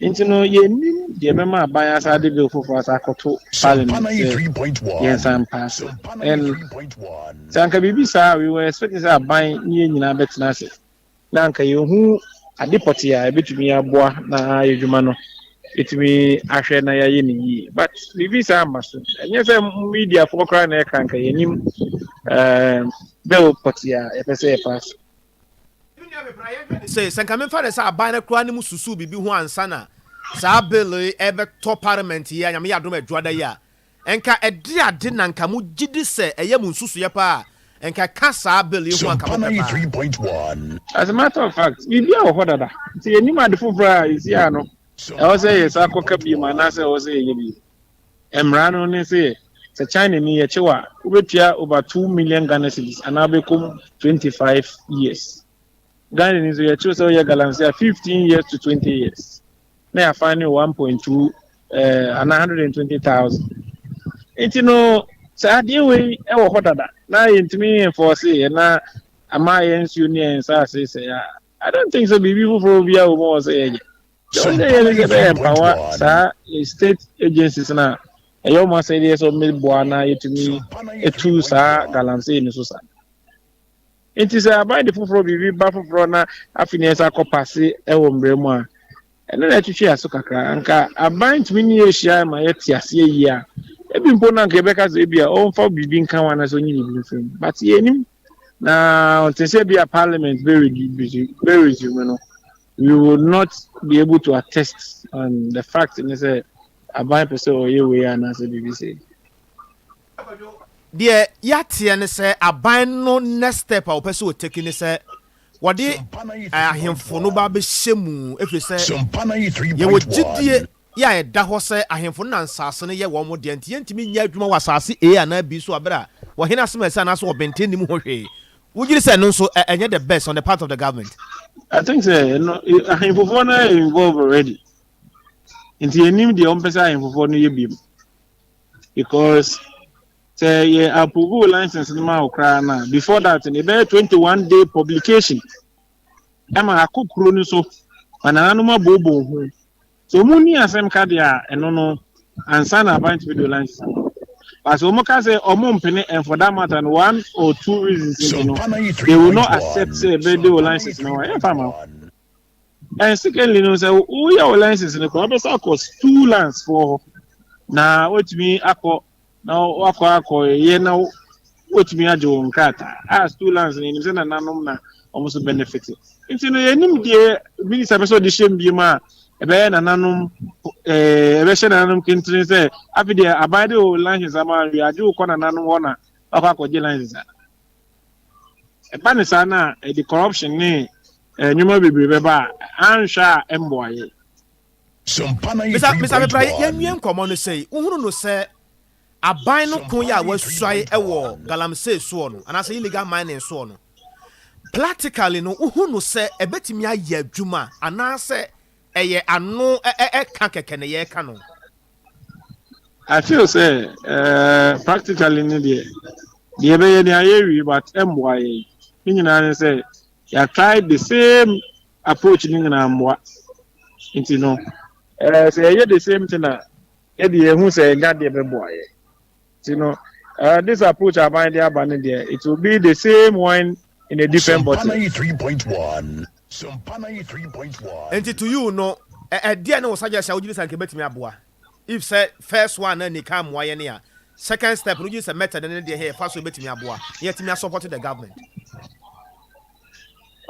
Nti no yɛnim deɛ ɛbɛma aban asa de bill foforɔ asa akɔto parliament sɛ yɛnsan pass. And sɛ anka biribi saa, we were expecting sɛ aban ne yɛn nyinaa bɛtena ase. na anka yɛhu ade pɔtee a ɛbɛtumi aboa na yɛ adwuma no yɛtumi ahwɛ na yɛayɛ no yie but biribi saa amma so ɛnyɛ sɛ mediafoɔ koraa na ɛka anka yɛnim eh, bill pɔtee a yɛpɛ sɛ yɛpass. Sɛ sɛ nka memfa no sɛ aban no koraa ne mu susuw biribi ho ansa na saa bill yi ɛbɛtɔ parliament yi a Nyame yɛ adom adwoada yi a Nka ɛde ade na nka mo gyidi sɛ ɛyɛ mo nsusuiɛ paa a, nka ɛka saa bill yi ho a nka mopɛ paa. As a matter of fact, biribiara wɔ hɔ dada, nti yɛnnim ade foforɔ a ɛsi a no ɛwɔ sɛ yɛsan kɔka bio anaasɛ ɛwɔ sɛ yɛyɛ bio. Mmara no ne sɛ sɛ China ni yɛkye wo a, wobɛtua over 2 million Ghana cedis anaa wobɛkɔ mu 25 years. Ghana ni nso yɛkye wo sɛ woyɛ galamsey a 15 years to 20 years. Na yɛafan ne 1.2 eh, anaa 120,000. Nti no sɛ adeɛ wei wɔ hɔ dada na yɛntumi enforce yɛ na ama yɛn nsuo ne yɛn nsaase sɛ a, I don't think sɛ biribi foforɔ biara wɔ mu wɔ sɛ yɛyɛ. Deɛ ɔsɛ yɛ ne sɛ bɛyɛ mpawa saa state agencies no a ɛyɛ wɔn asɛdeɛ sɛ wɔbɛboa na yɛtumi etu saa galamsey no so sa. Nti sɛ aban de foforɔ biribi ba foforɔ na afei ne yɛsa kɔ pase wɔ mmerɛ mu a, ɛno na ɛtwetwe aso kakra. Anka aban tumi ne yɛ hyia ma yɛte aseɛ yie a, ebi mpo na anka yɛbɛka sɛ ebi a ɔmfa biribi nka ho anaasɛ ɔnyi biribi mfiri mu. But yɛnim na ɔnte sɛ bi a parliament bɛ resume no, we will not be able to attest on the fact ne sɛ aban pɛ sɛ ɔyɛ wei anaasɛ biribi sei. Deɛ yɛateɛ ne sɛ aban no next step a wɔpɛ sɛ wɔtake ne sɛ wɔde ahemfo no ba bɛhyɛ mu ɛfiri sɛ yɛwɔ gyidie yɛ a ɛda hɔ sɛ ahemfo no na nsase no yɛ wɔn deɛ nti yɛntumi nyɛ adwuma wɔ asase A anaa B so aberɛ a wɔhene asɛm ɛsɛ anaasɛ wɔbɛnten nim ho hwee. Wogye di sɛ ɛno nso ɛnyɛ the best on the part of the government? I think sɛ ɛno ahemfofoɔ no yɛ involved already nti yɛnim deɛ wɔmpɛ sɛ ahemfofoɔ no yɛ biom because sɛ yɛ approve license no ma wo koraa no a before that no ɛbɛyɛ 21 day publication ɛma akɔ kuro no so ma nananom abooboo ho sɛ ɔmo ni asɛm ka deɛ a ɛno no ansa na aban tumi de license ama. But sɛ ɔmo ka sɛ ɔmo mpene, and for that matter no one or two reasons nti no they will not accept sɛ ɛbɛde wo license no a yɛmfa ma wo. And secondly no, sɛ woyɛ wo license no koraa wobɛsa akɔ stool lands foɔ hɔ na woatumi akɔ na wakɔ akɔyɛ na woatumi agye wo nkrataa a stool lands no yɛnim sɛ nananom na wɔn nso benefit. Nti no yɛnim deɛ minister pɛ sɛ ɔde hyɛ mu bio a ɛbɛyɛ nananom ɛɛ ɛbɛhyɛ nananom kentene sɛ afei deɛ aban de wo license ama wie agye wo kɔ nananom hɔ na wakɔ akɔgye license a ɛba ne saa no a ɛde corruption ne nneɛma bebree bɛba a anhwɛ a ɛmboa yɛ. Mr. Pepra, yɛnwie nkɔmmɔ no sɛi, wohunu no sɛ aban no ko yɛ a wasuae wɔ galamsey soɔ no anaasɛ illegal mining soɔ no, practically no wohu no sɛ ɛbɛtumi ayɛ adwuma anaasɛ ɛyɛ ano ɛka kɛkɛ na yɛreka no? I feel sɛ practically ne deɛ deɛ ɛbɛyɛ ne ayɛ wie but ɛmmoa yɛn. Ne nyinaa ne sɛ yɛ try the same approach ne nyinaa mmoa. Nti no sɛ yɛyɛ the same thing a yɛde yɛhu sɛ ɛnya deɛ bɛboa yɛn. Nti no this approach aban de aba ne deɛ it will be the same wine in a different bottle. Nti to you no, ɛdeɛ ne wo suggestion a wogye di sɛ anka ɛbɛtumi aboa? If sɛ first one na nika mmoa yɛn a, second step no wogye di sɛ method ne deɛ yɛfa so ɛbɛtumi aboa na yɛatumi asupport the government?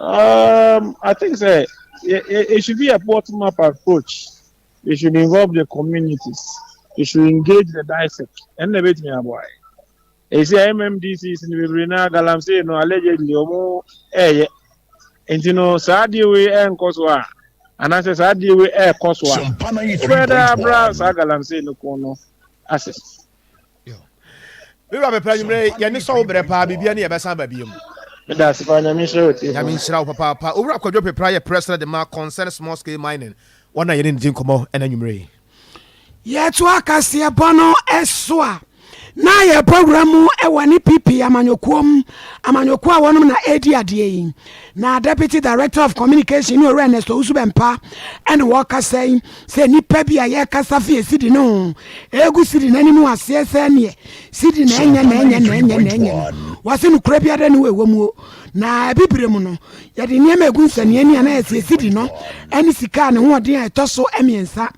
I think sɛ it should be a bottom up approach. It should involve the communities. It should engage the DISEC. Ɛnna ɛbɛtumi aboa yɛ. Ɛsi a MMDCs no bebree na galamsey no allegedly ɔmo ɛɛyɛ. Nti no saa adeɛ wei ɛnkɔ so a anaasɛ saa adeɛ wei ɛɛkɔ so a wobɛyɛ dɛ abra saa galamsey no ko no ase. Wura Pepra, anwummerɛ yɛne sɔ wo berɛ paa, biribia ne yɛbɛsan ba biom. Meda ase paa, Nyame nhyira wo tiefo. Nyame nhyira wo papaapa. Owura Kwadwo Pepra yɛ president de ma Concern Small Scale Mining. Wɔn na yɛne no di nkɔmmɔ ɛna anwummerɛ yi. Yɛtoa kaseɛbɔ no so a, na yɛbɔ wura mu wɔ ne PP amanyɔkuo mu, amanyɔkuo a wɔnom na ɛredi adeɛ yi. Na Deputy Director of Communication ne Owura Ernest Owusu Bɛmpa ɛne wɔkasa yi sɛ nnipa bi a yɛkasa fi sidi no ho ɛgu sidi no anim aseɛ sɛ neɛ sidi na ɛnyɛ na ɛnyɛ na ɛnyɛ na ɛnyɛ no wɔse nokorɛ biara ne wɔ ɛwɔ muo. Na Abibire mu no, yɛde nneɛma a ɛgu nsania ani a na yɛsɛ sidi no ne sika a ne hoɔden a ɛtɔ so mmiɛnsa.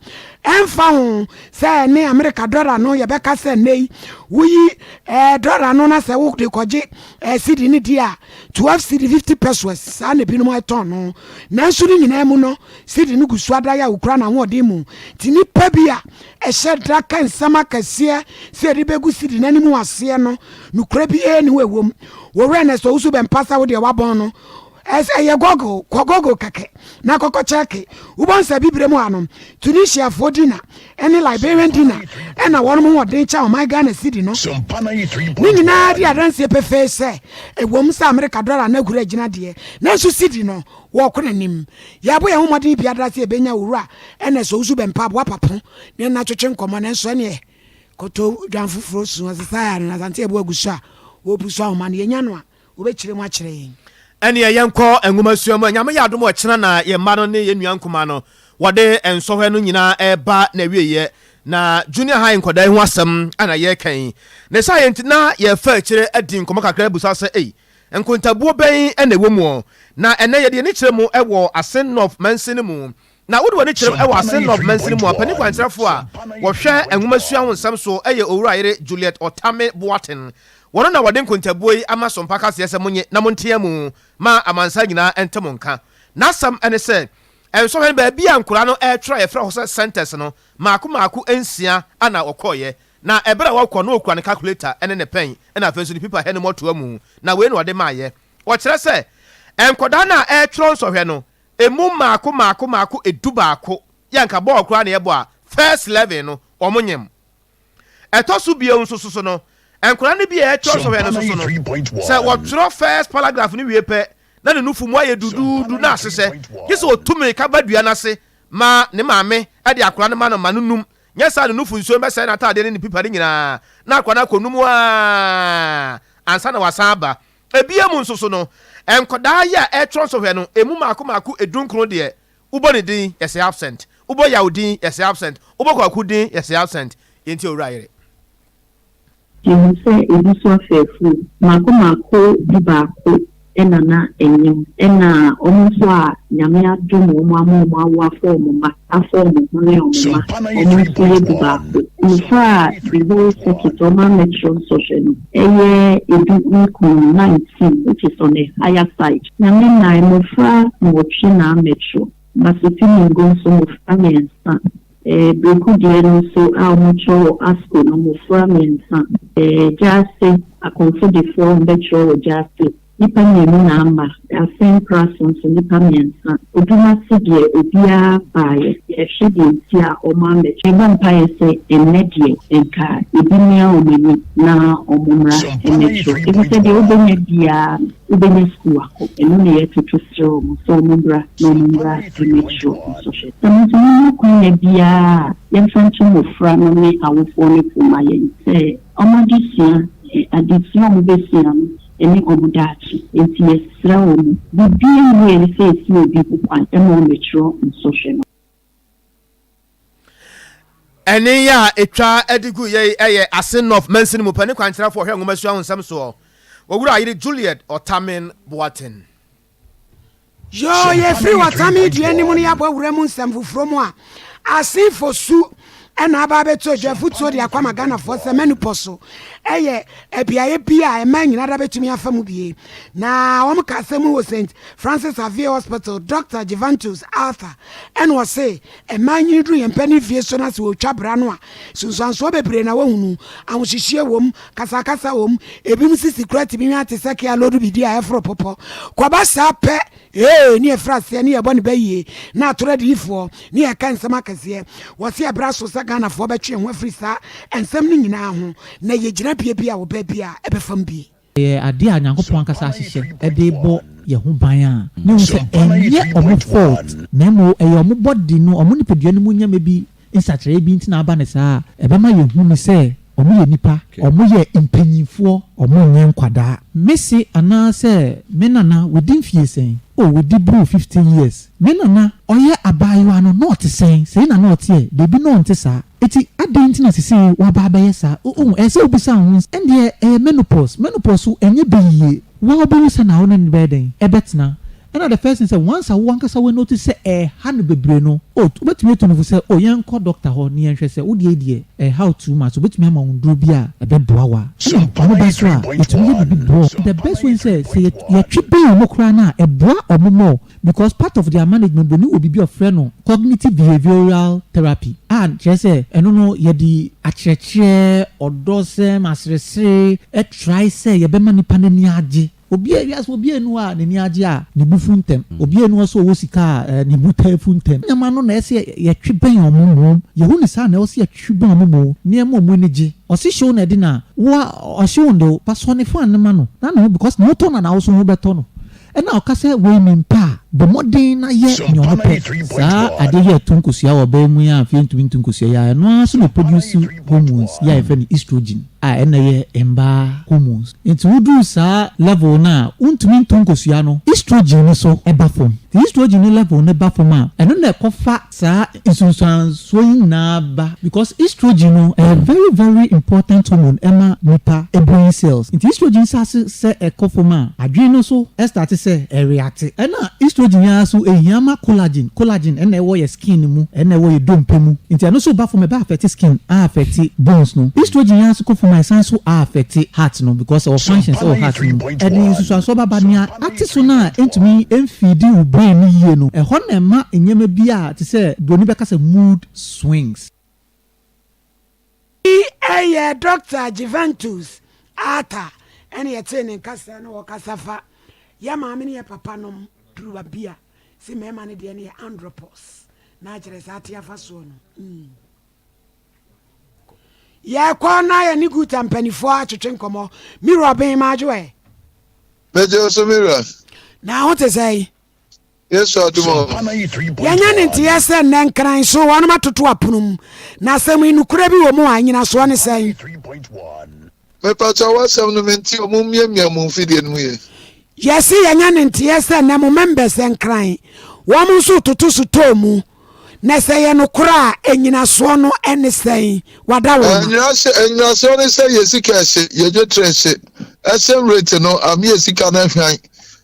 Ɛmfa ho sɛ ɛne Amerika dɔla no yɛbɛka sɛ nnɛ yi woyi eh, dɔla no na sɛ wode kɔgye eh, sidi no di a 12 cedi 50 pesos saa na ebinom ɛtɔn no. Nanso ne nyinaa mu no, sidi no gu so ada yɛ a wokura n'ahoɔden mu. Nti nnipa bi a ɛhyɛ da ka nsɛm akɛseɛ sɛ yɛde bɛgu sidi no anim aseɛ no, nokorɛ biara nni hɔ a ɛwom. Wo werɛ na sɛ wo so bɛmpa sɛ wo deɛ wabɔn no, ɛyɛ Google, kɔ Google kɛkɛ na kɔkɔ kyɛke. Wobɛhu sɛ Abibire mu ha no, Tunisiafoɔ dina ne Liberian dina ɛna wɔnom ho ɔden kyɛn ɔman Ghana cedi no. Ne nyinaa di adanseɛ pefee sɛ, ɛwom sɛ Amerika dɔla no ahuri agyina deɛ, nanso cedi no, wɔɔkɔ n'anim. Yɛabɔ yɛn ho mmɔden biadara sɛ yɛbɛnya Owura Ernest Owusu Bɛmpa Aboa Papo ne no atwetwe nkɔmmɔ, nanso ɛneɛ kɔtɔ dwan foforɔ su, ɔsesa yɛ no, Asante Abu agu so a wɔrebu so ahoma no, yɛnya no a, wɔbɛkyerɛ mu akyerɛ yɛn. Ɛneɛ yɛnkɔ nwomasua mu. Nyame yɛ adom a ɔkyena na yɛn mma no ne yɛn nua nkumaa no wɔde nsɔhwɛ no nyinaa reba n'awieɛ. Na junior high nkwadaa yi ho asɛm na yɛreka yi. Ne saa yɛ nti na yɛrefa akyire adi nkɔmmɔ kakra abusa sɛ ei, nkontabuo bɛn na ɛwɔ muɔ? Na ɛnnɛ yɛde yɛn ani kyerɛ mu wɔ Asin North mansini mu. Na wode w'ani kyerɛ mu wɔ Asin North mansini mu a, panin kwankyerɛfoɔ a wɔhwɛ nwomasua ho nsɛm so yɛ Owurayere Juliet Otame Boateng. Wɔno na wɔde nkontabuo yi ama Sompa kaseɛ sɛ monye na montea mu ma amansan nyinaa nte mo nka. N'asɛm ne sɛ, nsɔhwɛ no baabi a nkwadaa no retwerɛ a yɛfrɛ hɔ sɛ centres no, mmaako mmaako nsia na wɔkɔeɛ. Na ɛberɛ a wɔrekɔ no ɔkura ne calculator ne ne pɛn na afei nso ne pipa hɛ ne mɔtoa mu, na wei na ɔde maeɛ. Wɔkyerɛ sɛ, nkwadaa no a ɛretwerɛ nsɔhwɛ no, ɛmu mmaako mmaako mmaako dubaako, yɛ anka bɔɔl koraa na yɛbɔ a, first 11 no, wɔnyem. Ɛtɔ so bio nso so no, nkwadaa no bi a ɛretwerɛ sɔhwɛ no nso so no, sɛ wɔtwerɛ first paragraph no wie pɛ na ne nufu mu ayɛ duduudu na ahyehyɛ, gye sɛ ɔtu mmirika ba dua no ase ma ne maame de akwadaa no ma no ma no num, nyɛ saa a ne nufu nsuo no bɛsɛe n'ataadeɛ ne ne pipa no nyinaa na akwadaa no akɔnum ara ansa na wasan aba. Ebia mu nso so no, nkwadaa yi a ɛretwerɛ nsɔhwɛ no, ɛmu mmaako mmaako edunkron deɛ, Wobɔ ne din, yɛsɛ absent. Wobɔ Yaw din, yɛsɛ absent. Wobɔ Kwaku din, yɛsɛ absent. Yɛntie Owura Yere. Yehu sɛ ebi nso afɛɛfuu. Mmaako mmaako dubaako na na ɛnyem. Ɛna wɔn nso a Nyame adom wɔn ama wɔn awo afa wɔn mma, afa wɔn ho ne wɔn mma, wɔn nso yɛ dubaako. Mmofra a the whole circuit wɔn ammɛkyerɛw nsɔhwɛ no yɛ edu nkron, 19, which is on the higher side. Nyame na mmofra nwɔtwe na amɛtwerɛ. Basotimingo nso mmofra mmiɛnsa. Breku deɛ no nso a wɔtwerɛ wɔ Asko no mmofra mmiɛnsa. Gyaase, Akɔmfodefoɔ a wɔbɛtwerɛ wɔ Gyaase nnipa mmienu na ama. Asen Praso nso nnipa mmiɛnsa. Odumase deɛ obiara baeɛ. Yɛhwɛ deɛ nti a wɔammɛtwerɛ. Yɛbɔ mpaeɛ sɛ ɛnnɛ deɛ nka ebi mmia wɔn ani na wɔmmra mmɛtwerɛ. Efisɛ deɛ wobɛnya biara no. Wobɛnya sukuu akɔ. Ɛno na yɛtoto srɛ wɔn sɛ wɔn mmra na wɔn mmra mmɛkyerɛ nsɔhwɛ. Sɛ mo nso monya akwanya biara a, yɛmfa nto mmɔfra no ne awofoɔ no fo ma yɛn sɛ wɔn adesua, adesua a wɔbɛsua no ne wɔn daakye. Enti yɛsrɛ wɔn, biribiara nni hɔ a ɛsɛ sɛ ɛsi obi ho kwan ma ɔmmɛkyerɛ nsɔhwɛ no. Ɛnne yi a ɛtwa de gu yei yɛ Asin North mansini mu panin kwankyerɛfoɔ ɔhwɛ nwomasua ho nsɛm soɔ, Owura Ayere Juliet Otamen Boateng. Yoo, yɛfiri Ɔtame dua no mu no yɛabɔ wura mu nsɛm foforɔ mu a, Asin Fosu na aba abɛto dwa afutuo de akɔ ama Ghanafoɔ sɛ Manupɔ so yɛ beaeɛ bi a mmaa nyinaa da bɛtumi afa mu bie. Na wɔn ka asɛm mu wɔ St. Francis Xavier Hospital, Dɔkta Jivantus Arthur ɛna ɔse mmaa nyini duru yɛn mpanin fie so na sɛ wɔtwa bra no a, nsunsuansoɔ bebree na wɔhunu, ahohyehyeɛ wom, kasakasa wom, ebinom sisi koraa tumi nwa te sɛ kea lodu bidi a ɛforo popɔ. Kɔba saa pɛ, ee, ne yɛfiri aseɛ ne yɛbɔ ne bɛ yie, na atoro adiyifoɔ ne yɛka nsɛm akɛseɛ. Wɔse ɛberɛ aso sɛ Ghanafoɔ bɛtwe yɛn ho afiri saa nsɛm no nyinaa ho, na yɛgyina bea bi a ɔbaa bi a ɛbɛfam bi. Ɛyɛ adeɛ a Nyankopɔn ankasa ahyehyɛ de rebɔ yɛn ho ban a, na ehu sɛ ɛnyɛ wɔn fault na mmom ɛyɛ wɔn body no, wɔn nipadua no mu nneɛma bi nsakyeraeɛ bi nti na aba no saa a, ɛbɛma yɛahu no sɛ wɔyɛ nnipa, wɔyɛ mpanyinfoɔ, wɔnyɛ nkwadaa. Me se anaa sɛ me nana wadi mfie sɛn? Oh wadi boro 50 years. Me nana ɔyɛ abaayewa no na ɔte sɛn? Sei na na ɔteɛ? Dabi na ɔnte saa. Enti adɛn nti na seesei woaba abɛyɛ saa? Wohu, ɛsɛ sɛ wobisa wo ho. Ɛndeɛ ɛyɛ menopause. Menopause so ɛnyɛ bɛ yie. Wo ara wobɛhu sɛ na wo ne no bɛyɛ dɛn? Ɛbɛtena. Ɛna the first thing sɛ once a wo ankasa wo notice sɛ ɛreha no bebree no, oh wobɛtumi atu no fo sɛ oh yɛnkɔ doctor hɔ na yɛnhwɛ sɛ wo deɛ yi deɛ ɛreha wo too much, obɛtumi ama wo nnuro bi a ɛbɛboa wo a. Ɛna wɔn ba nso a, yɛtumi yɛ biribi boa wɔn. The best way ne sɛ, sɛ yɛtwe bɛn wɔn koraa no a, ɛboa wɔn more because part of their management, broni wɔ biribi a wɔfrɛ no cognitive behavioural therapy a kyerɛ sɛ ɛno no yɛde akyerɛkyerɛ, ɔdɔsɛm, aseresere try sɛ yɛbɛma nipa no ani agye. Obiara, wiase obiara nni hɔ a n'ani agye a ne bo fu ntɛm. Obiara nni hɔ sɛ ɔwɔ sika a ne bo taa fu ntɛm. Nneɛma no na ɛsɛ sɛ yɛtwe bɛn wɔn mmom. Yɛhu no saa na ɛwɔ sɛ yɛtwe bɛn wɔn mmom. Nneɛma a wɔn ani gye. Ɔse hyew na ɛde na wo a ɔhyew nde wo ba sɔ ne fan no ma no na ne ho because ne ho tɔ no a na wo nso ho bɛtɔ no. Ɛna ɔka sɛ wei mempɛ a, bɔ mmɔden na yɛ nea ɔno pɛ. Saa adeɛ yi a ɛto nkosua wɔ ɔbaa mu yi a afei ɛntumi nto nkosua yi a, ɛno ara nso na ɛproduce hormones yi a yɛfrɛ no estrogen a ɛna ɛyɛ mmaa hormones. Nti woduru saa level no a wontumi nto nkosua no, estrogen no so ba fam. Nti estrogen no level no ba fam a, ɛno na ɛkɔfa saa nsunsuansoɔ yi nyinaa ba because estrogen no ɛyɛ very very important hormone ɛma nipa brain cells. Nti estrogen hyɛ ase sɛ ɛkɔ fam a, adwene no nso starte sɛ ɛreacte. Ɛna estrogen yi ara nso ɛhia ma collagen, collagen ɛna ɛwɔ yɛ skin mu, ɛna ɛwɔ yɛ dompe mu. Nti ɛno nso ba fam a ɛbɛ affect skin, a affect bones no. Estrogen yi ara nso kɔ fam a ɛsan nso a affect heart no because ɛwɔ functions ɛwɔ heart no mu. Ɛde nsusuansoɔ ba ba nea ate so no a ɛntumi mfeedi wo brain no yie no, ɛhɔ na ɛma nneɛma bi a te sɛ broni bɛka sɛ mood swings. Yi yɛ Dɔkta Juventus Arthur ɛna yɛtee ne nka sɛ na ɔkasa fa yɛ maame ne yɛ papa nom duru baabi a se mmarima no deɛ no yɛ andropause na akyerɛ sɛ ate afa soɔ no. Mm. Yɛkɔ na yɛne Guta mpanimfoɔ atwetwe nkɔmmɔ. Me wura ɔben madwo ɛ. Megye wo so me wura. Na ho te sɛn? Yesu adom o. Yɛanya ne nteɛ sɛ nnɛ Nkran so wɔnom atoto apono mu. Na asɛm yi nokorɛ bi wɔ mu a? Nnyinasoɔ ne sɛn? Mepakyɛw w'asɛm no mente o mommiamia mo mfidie no mu yie. Yɛse yɛanya ne nteɛ sɛ nnɛ mo members Nkran wɔn nso retoto sotɔɔ mu. Na sɛ ɛyɛ nokorɛ a, nnyinasoɔ no ne sɛn? W'adaworoma. Nnyinasoɔ ne sɛ yɛ sika ɛhye, yɛ dwetire ɛhye, exchange rate no ame yɛ sika no ahwan.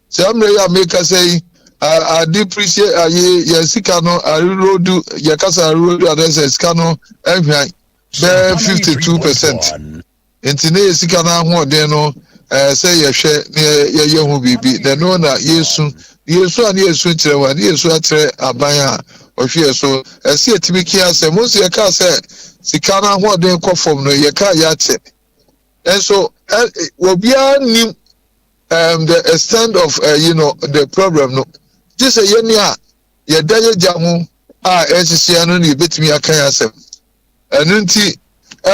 Saa mmerɛ yi a mekasa yi, a depreciate ayi yɛn sika no arerodu, yɛkasa arerodu anaasɛ sika no ahwan bɛyɛ 52%. Nti ne yɛ sika no ahoɔden no ɛɛ sɛ yɛhwɛ na yɛyɛ ho biribi na ɛno na yɛsu yɛsu a ne yɛsu kyerɛ hɔ a ne yɛsu akyerɛ aban a ɔhwɛ yɛ so ɛsɛ yɛtumi kia sɛ mo nso yɛkaa sɛ sika no ahoɔden kɔ fam no yɛkaa yɛakyɛ nso ɛ obiara nim um, the extent of uh, you know, the problem no gye sɛ yɛne a yɛda yɛgya ho a ɛnhyehyeɛ no na yɛbɛtumi aka yɛn asɛm Ɛno nti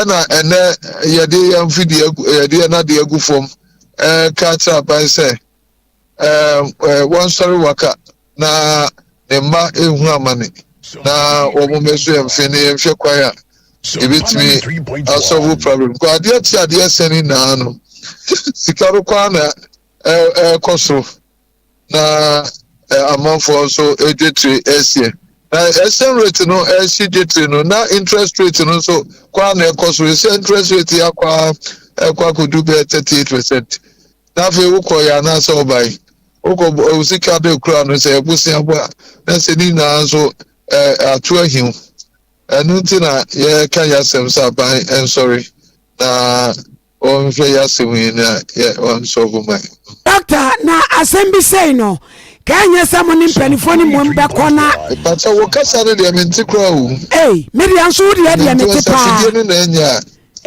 na ɛnnɛ yɛde yɛn mfidie agu yɛde yɛn adeɛ agu fam ɛreka akyerɛ aban sɛ ɛɛ wɔnsɔre waka na ne mma nhu amane na wɔn mmɛso yɛn mfe ne yɛnhwɛ kwan a yɛbɛtumi asɔvo problem kɔ adeɛ kye adeɛ sɛn nyinaa no sika no kwan na ɛrekɔ soro. na amanfoɔ nso dwetire ɛreseɛ na exchange rate no ɛrehye dwetire no na interest rate no nso kɔ a na ɛkɔ soro ɛsɛ interest rate yɛ akɔ a ɛkɔ akɔdu bɛyɛ 38% na afei wokɔ yɛ anaasɛ ɔban wokɔ wo sika de kura no sɛ ɛbosea bɔ a na sɛ ne nyinaa nso ato ahiw ɛno nti na yɛka yɛ asɛm sɛ aban nsɔre na Wɔnhwɛ y'asɛm yi na yɛ wɔnsɔlvo ma yɛn. Doctor, na asɛm bi sei no, ka ɛnyɛ sɛ mo ne mpaninfoɔ no mmom bɛkɔ na. Mepakyɛw wo kasa no deɛ mente koraa o. Ei, me deɛ nso wo deɛ deɛ Mente mete paa. afidie no na ɛnyɛ a.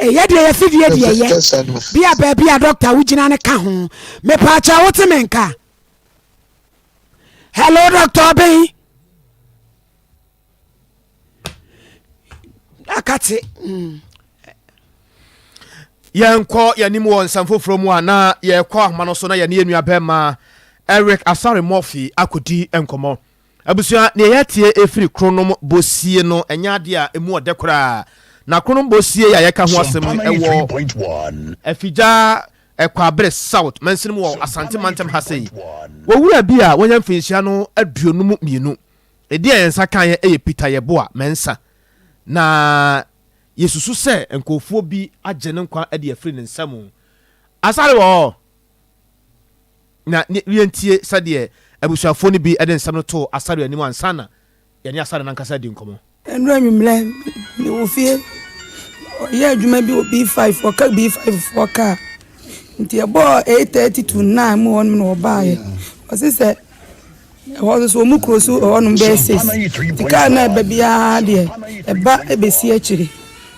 Ei, yɛ deɛ yɛfidie deɛ yɛ. Kasa no. Bi a baabi a doctor wo gyina no ka ho. Mepakyɛw wote me nka? Hello Doctor Obeng. Akate. Mm. Yɛnkɔ yɛn anim wɔ nsɛm foforɔ mu a na yɛkɔ ahoma no so na yɛne yɛn nua bɛrima Eric Asare Murphy akɔdi nkɔmmɔ. Abusua, nea yɛatie ɛfiri Kronom Bosie no ɛnyɛ adeɛ a ɛmu ɔdɛ koraa. Na Kronom Bosie a yɛka ho asɛm yi ɛwɔ Afigya Ɛkwabere South mansini mu wɔ Asante mantam ha sei. Wɔwura bi a wanya mfinhyia no 52. Edin a yɛn nsa kaeɛ yɛ Peter Yeboah Mensah. Na. Yɛsusu sɛ nkurɔfoɔ bi agye ne nkwa de afiri ne nsa mu. Asare wɔ hɔ! Na yɛntie sɛdeɛ abusuafoɔ no bi de nsɛm no too Asare anim ansa na yɛne Asare no ankasa adi nkɔmmɔ. Ɛnnora anwummerɛ, mewɔ fie, ɔyɛ adwuma bi wɔ B5, ɔka B5 foɔ kaa. Nti ɛbɔɔ 8:30 to 9 mu hɔnom na ɔbaeɛ. Ɔse sɛ ɛhɔ nso so wɔn kuro so hɔnom bɛyɛ 6. Nti kaa no a ɛba biara deɛ ɛba ɛbɛsi akyire.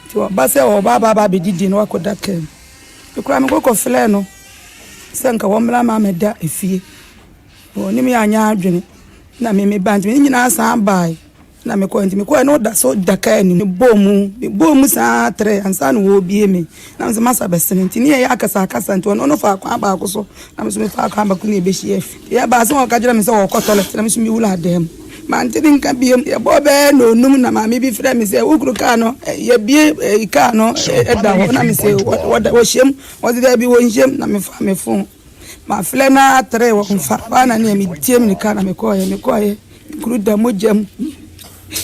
Nti ɔba sɛ ɔba aba aba abɛdidi na wakɔda kaa mu. Me koraa mekɔ kɔfrɛɛ no sɛ nka wɔmmra ma mɛda efie. Wɔne me anyɛ adwene na me meba nti me nyinaa san baeɛ. Na mekɔe, nti mekɔe na ɔda so da kaa no mu. Mebɔɔ mu, mebɔɔ mu saa trɛɛ ansa na wɔrebue me. Na me nso masa bɛsene, nti ne yɛyɛ akasakasa, nti ɔno no faa kwan baako so, na me nso mefaa kwan baako na yɛbɛhyia fi. Nti yɛbaa sɛ ɔka kyerɛ me sɛ ɔrekɔ tɔlɛt, na me nso mewuraa dan mu. Mante ne nka biom. Yɛbɔɔ bɛyɛ nnɔnnum na maame bi frɛɛ me sɛ, wo kunu kaa no, yɛabue kaa no da hɔ. Na mese, wɔhyɛm? Ɔse daabi wɔnhyɛm. Na mefaa me fon. Mafrɛ no ara trɛɛ wɔmfa. Hɔ ara na nea metie mirika na mekɔeɛ. Mekɔeɛ, me kunu da mogya mu.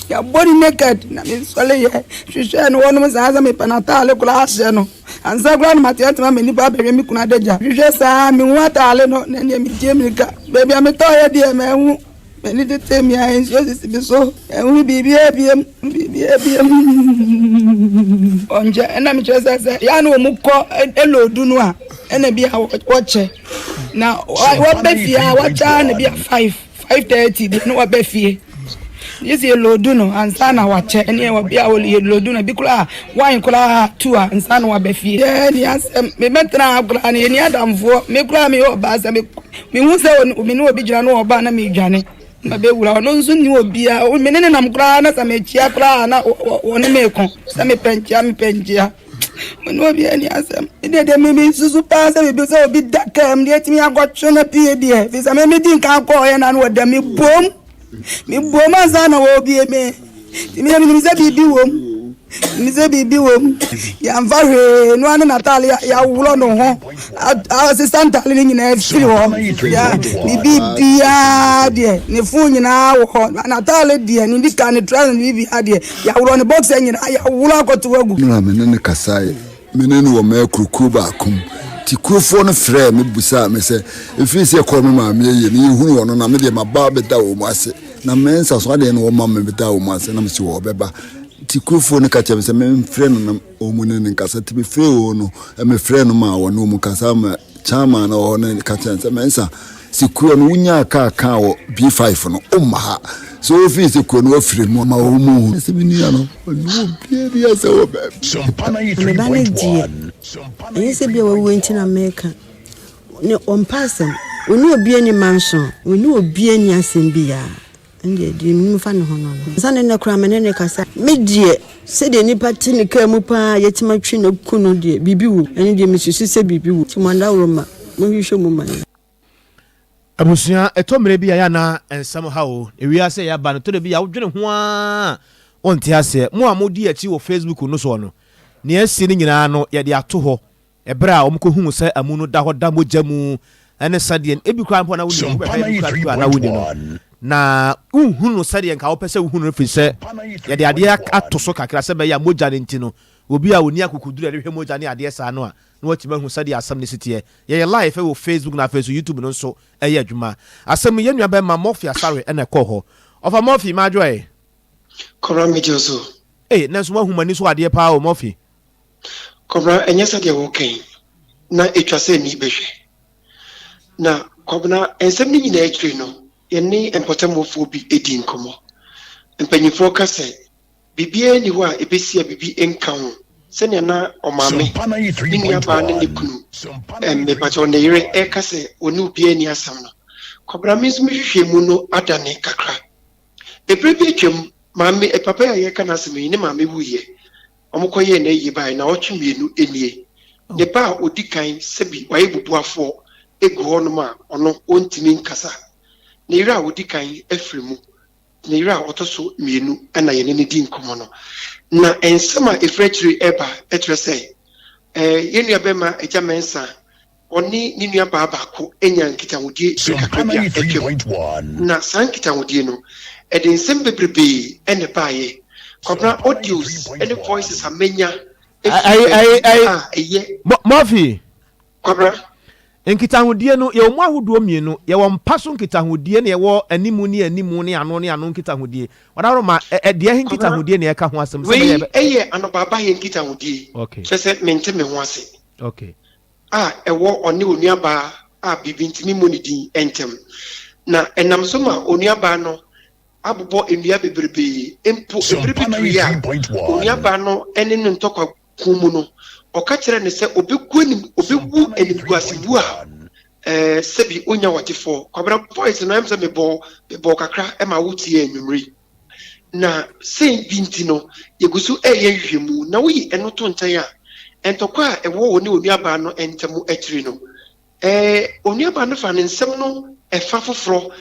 Yɛabɔ no naked na mesɔreeɛ hwehwɛɛ no hɔnom saa sɛ mepɛ n'ataale koraa ahyɛ no. Ansa koraa na mateatea ma nnipa abɛhwɛ me kunu adagya. Hwehwɛ saa mehu ataale no na nea metie mirika. Baabi a metɔeɛ deɛ manhu. M'ani tetee me a nsuo sisi me so. Manhunu biribiara biom, biribiara biom. Ɔnkyɛ ɛna mekyerɛ sɛ sɛ yɛ a na wɔn kɔ ɛloodu no a ɛna bi a wɔkyɛ na wɔbɛ fie a wɔkyɛ a na bi a 5:30 deɛ na wɔbɛ fie. Gye sɛ yɛloodu no ansa na wakyɛ ɛne ɛwɔ bi a yɛloodu no bi koraa wan koraa tu a ansa na waba fie. Yɛ ni asɛm mebɛtena ha koraa no yɛni adamfoɔ me koraa meyɛ ɔbaa sɛ mehu sɛ me ne obi gyina no ɔbaa na medwane ma bɛwura ɔno nso ni obiara me ne ne nam koraa na sɛ mekyia koraa na ɔne meko sɛ mepɛ nkyia mepɛ nkyia. Me ne obi ani asɛm. Me deɛ deɛ me susu paa sɛ biribi sɛ obi da kaa mu deɛ etumi akɔtwe no pie deɛ fi sɛ me me di nkan kɔɔyɛ na no ɔda me bom me bom ansa na wɔrebie me nti me deɛ menim sɛ biribi wom menim sɛ biribi wom yɛmfa hwee no ano n'ataale yɛaworɔ no ho asesa ntaale no nyinaa firi hɔ ne biribiara deɛ ne fon nyinaa wɔ hɔ n'ataale deɛ ne nika ne trouser ne biribiara deɛ Yɛaworɔ ne boxer nyinaa, yɛaworɔ akɔtow agu. Na me ne no kasae. Me ne no wɔ Mercury kuo baako mu. Nti kurofoɔ no frɛɛ me bisaa me sɛ, ɛfiri sɛ yɛkɔɔ me maame ayie no, yɛhunuu ɔno na me deɛ maba abɛda wɔn ase. Na me nsa so adeɛ no wɔma me bɛda wɔn ase na mese wɔbɛba. Nti kurofoɔ no ka kyerɛɛ me sɛ memfrɛ no na wɔn ne no nkasa. Nti mefrɛɛ wɔn no, mefrɛɛ no maa wɔne wɔn kasa ma Chairman a ɔwɔ hɔ no ka kyerɛɛ no sɛ, Mensah, sɛ kuro no wonyaa kaa kaa wɔ B5 no, womma ha. Sɛ wofii sɛ kuro no wafiri mu ma wɔn mu hu. Sɛ me nua no, ɔne obiara ni asɛ wɔ baabi. Me ba no deɛ, ɛnyɛ sɛ bia wawu nti na meka. Ne ɔmpɛ asɛm. Ɔne obiara ni manso. Ɔne obiara ni asɛm biara. Ɛndeɛ deɛ menim fa ne ho no no. Ansa ne nnɛ koraa me ne no kasa. Me deɛ sɛdeɛ nipa te ne kaa mu paa yɛtumi atwe no aku no deɛ biribi wom. Ɛno deɛ mesusu sɛ biribi wom. Nti mo adaworoma monhwehwɛ mu ma yɛn. Abusua, ɛtɔ mmerɛ bi a ɛyɛ a na nsɛm ha o. Ewiase a yɛaba no, ɛtɔ da bi a wodwene ho ara a wonte aseɛ. Mo a modi akyi wɔ Facebook no soɔ no, nea asi no nyinaa no yɛde ato hɔ. Ɛberɛ a wɔkɔhuu sɛ amu no da hɔ da mogya mu ne sɛdeɛ ebi koraa mpo a na wonni no, wobɛhwɛ ebi koraa mpo a na wonni no, na wonhu no sɛdeɛ nka wopɛ sɛ wohu no ɛfiri sɛ yɛde adeɛ ato so kakra sɛ ɛbɛyɛ a mogya no nti no, obi a ɔnni akokoduru a yɛde hwɛ mogya ne adeɛ saa no a, na watumi ahu sɛdeɛ asɛm no si teɛ. Yɛyɛ live wɔ Facebook na afei nso YouTube no nso ɛyɛ adwuma. Asɛm yi, yɛn nua bɛrima Murphy Asare na ɛkɔɔ hɔ. Ɔfa Murphy, Madwoe. Kɔbra megye wo so. Ei, nanso woahu m'ani so adeɛ paa o, Murphy. Kɔbena, ɛnyɛ sɛdeɛ woreka yi na ɛtwa sɛ ani bɛhwɛ. Na Kɔbena, nsɛm no nyinaa akyiri no, yɛne mpɔtammufoɔ bi dii nkɔmmɔ. Mpanimfoɔ ka sɛ, biribiara nni hɔ a ɛbɛsi a biribi nka ho. Sɛnea na ɔmaame, ne nuabaa ne ne kunu, ɛm, mepakyɛw, ne yere reka sɛ wɔne obiara nni asɛm no, Kɔbena, me nso me nhwehwɛmu no adane kakra. Ɛberɛ bi atwam, maame, papa yi a yɛreka n'asɛm yi, ne maame wuiɛ. Wɔkɔyɛɛ n'ayie baeɛ nnawɔtwe mmienu nie. Ne ba a ɔdi kan sɛbi wayɛ bubuafoɔ gu hɔnom a ɔno ɔntumi nkasa. Ne yere a ɔdi kan afiri mu. Ne yere a ɔtɔ so mmienu na yɛne no di nkɔmmɔ no. Na nsɛm a ɛfiri akyire reba kyerɛ sɛ yɛn nuabarima Agya Mensah ɔne ne nuabaa baako nyaa nkitahodie bere kakra bi a atwam. Na saa nkitahodie no, ɛde nsɛm bebrebee na ɛbaeɛ. Kwabena, audios ne voices a manya firi baabi a ɛyɛ. Murphy. Kwabena. Nkitahodie no, yɛwɔ mu ahodoɔ mmienu. Yɛwɔ mpa so nkitahodie na yɛwɔ animu ne animu ne ano ne ano nkitahodie. Ɔdaworo ɛ, deɛ he nkitahodie na yɛka ho asɛm? Sɛ Wei yɛ anɔbaabayɛ nkitahodie. Okay. Kyerɛ sɛ mente me ho ase. Okay. A ɛwɔ ɔne onuabaa a biribi nti memmɔ ne din ntam. Na ɛnam so ma onuabaa no abobɔ nnua bebrebe. Mpo bere bi duruiɛ a onuabaa no ne no ntɔkwa ko mu no, ɔka kyerɛɛ no sɛ ɔbɛgu anim, ɔbɛwu animguase wu a ɛɛ sɛbi ɔnnya ɔgyefoɔ. Kwabena voice no ɛm sɛ mebɔɔ mebɔɔ kakra ma wotiee anwummere yi. Na sei bi nti no, yɛgu so reyɛ nhwehwɛmu. Na woyi ɛno to nkyɛn a, ntɔkwa a ɛwɔ wo ne onuabaa no ntam akyiri no, onuabaa no fa ne nsɛm no ɛfa foforɔ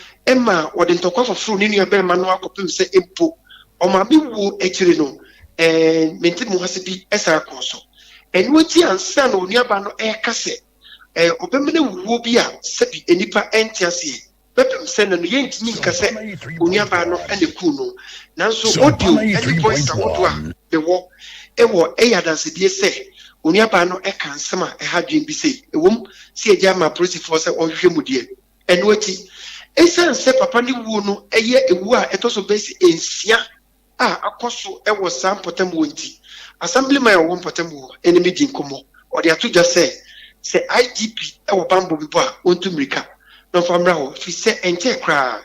ma ɔde ntɔkwa foforo ne nuabarima no akɔpem sɛ mpo ɔmaame wuo akyiri no, mente-me-ho-ase bi san kɔɔ so. Ɛno akyi ansa na onuabaa no reka sɛ ɔbɛmene wuo bi a sɛbi nnipa nte aseɛ. Bɛpem sɛ nnɛ no yɛntumi nka sɛ onuabaa no na ɛkuu no, nanso audio ne voice ahodoɔ a mewɔ wɔ yɛ adansedie sɛ onuabaa no ka nsɛm a ɛha adwene bi sei, ɛwom sɛ yɛagya ama apolisifoɔ sɛ wɔnhwehwɛ mu deɛ. Ɛno akyi, ɛsiane sɛ papa no wuo no yɛ ewuo a ɛtɔ so bɛyɛ sɛ nsia a akɔ so wɔ saa mpɔtam hɔ nti, Assemblyman a ɔwɔ mpɔtam hɔ ne me dii nkɔmmɔ. Ɔde ato dwa sɛ, sɛ IGP wɔ bammɔ bi bɔ a, ɔntu mmirika na ɔmfa mmra hɔ, ɛfiri sɛ ɛnkyɛe koraa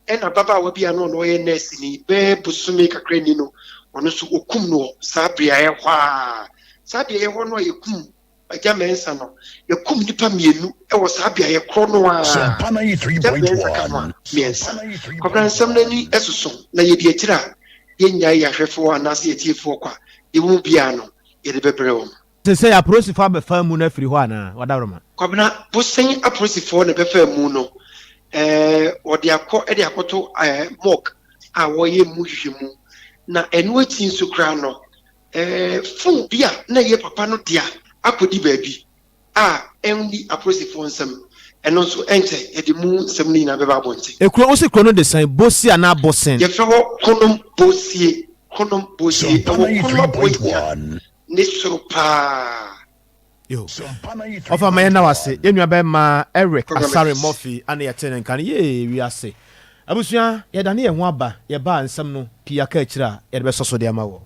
na ababaawa bi a na ɔno ɔyɛ nɛɛseni bɛyɛ bosome kakra ni no, ɔno nso wɔkum no wɔ saa beaeɛ hɔ ara. Saa beaeɛ hɔ no a yɛkum Agya Mensah no, yɛkum nnipa mmienu wɔ saa beaeɛ korɔ no ara. Agya Mensah ka ho a, mmiɛnsa. Kwabena, nsɛm no ani soso, na yɛdi akyire a, yɛnnyae yɛn ahwɛfoɔ anaasɛ yɛn atiefoɔ kwa. Deɛ ɛwɔ mu biara no, yɛde bɛbrɛ wɔn. Seesei apolisifo abɛfa amu no afiri hɔ anaa? Wadaworoma. Kwabena, Bosen apolisifoɔ na ɛbɛfa amu no. Ɛɛ, wɔde akɔ de akɔto ɛɛ morgue a wɔreyɛ mu nhwehwɛmu. Na ɛno akyi nso koraa no, Fon bi a na ɛyɛ papa no dea akɔdi baabi a ɛnni apolisifoɔ nsam. Ɛno nso, ɛnkyɛ yɛde mu nsɛm no nyinaa bɛba abɔnten. Ekuro, wose kuro no de sɛn? Bosie anaa Bosen? Yɛfrɛ hɔ Konom Bosie. Konom Bosie. Ɛwɔ Konom Aboahia ne soro paa. Yo. Ɔfa ma yɛnna wo ase. Yɛn nua bɛrima Eric Asare Murphy ana yɛte ne nka no. Yee, wiase. Abusua, yɛdane yɛn ho aba, yɛba a nsɛm no pii aka akyire a yɛde bɛsɔ so de ama wo.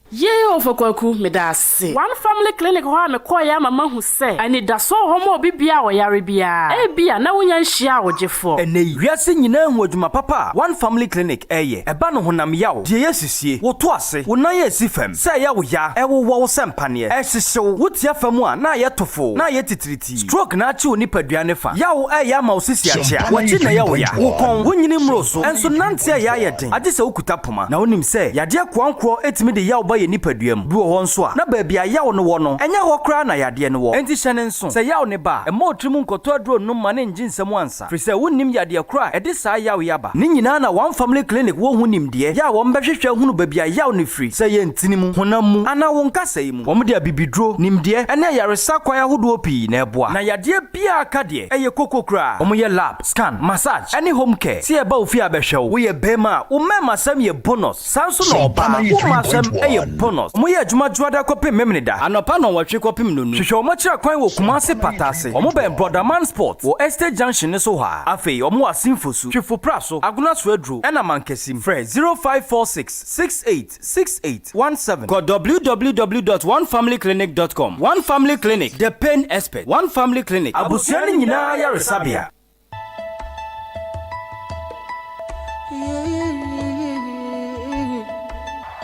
Yee Ɔfa Kwaku, meda ase. One Family Clinic hɔ a mekɔeɛ ama mahu sɛ anidasoɔ wɔ hɔ ma obi biara a ɔyare biara. Ebia na wonnya nhyiaa wo gyefoɔ. Ɛnnɛ yi, wiase nyinaa hu adwuma papa a One Family Clinic reyɛ. Ɛba no honam yaw, deɛ ɛyɛ sisie, woto ase, wo nan a ɛsi fam, Sɛ ɛyɛ wo ya, ɛwowɔ wo sɛ mpaneɛ, ɛhyehye wo, wotia fam a na ayɛ tofoo, na ayɛ titiritii, stroke na akye wo nipadua ne fa, yaw ɛreyɛ ama wo sisi akyea, w'akyi na ɛyɛ wo ya, wo kɔn, wo nyini mmoro so, nso nante a ɛyɛ ayɛ den, agye sɛ wokuta poma. Na wonim sɛ yadeɛ koankorɔ tumi de yaw ba yɛn nipadua mu. Bi wɔ hɔ nso a, na baabi a yaw no wɔ no, ɛnyɛ hɔ koraa na yadeɛ no wɔ. Enti hyɛ no nso, sɛ yaw no ba a, mma wo tirim nkɔtɔ aduro nnom ma no nngye nsam ansa. Firi sɛ wonnim yadeɛ korɔ a ɛde saa yaw yi aba. Ne nyinaa na One Family Clinic wɔ ho nimdeɛ yɛ a wɔbɛhwehwɛ ahunu baabi a yaw no firi, sɛ ɛyɛ ntini mu, honam mu, anaa wo nkasɛe mu. Wɔde abibiduro, nimdeɛ, ne ayaresa kwan ahodoɔ pii na ɛboa. Na yadeɛ biara ka deɛ, ɛyɛ koko koraa. Wɔyɛ lab, scan, massage, ne home care. Sɛ yɛba wo fie a bɛhwɛ wo. Woyɛ barima a, wo mmarimasɛm yɛ bonus. Saa nso na ɔbaa, wo mma asɛm yɛ bonus. Wɔyɛ adwuma Dwoada kɔpem Memeneda, anɔpa nnɔnwɔtwe kɔpem nnonu. Hwehwɛ wɔn akyiri akwan wɔ Kumasi Pata ase. Wɔn bɛn Brɔdaman Sport wɔ Estate Junction no so hɔ ara. Afei wɔn wɔ Asin Fosu, Twifo Praso, Agona Soaduro ɛna Mankasim. Frɛ 0546 68 68 17. Kɔ www dot onefamilyclinic dot com. One Family Clinic, the pain expert. One Family Clinic, abusua no nyinaa ayaresabea.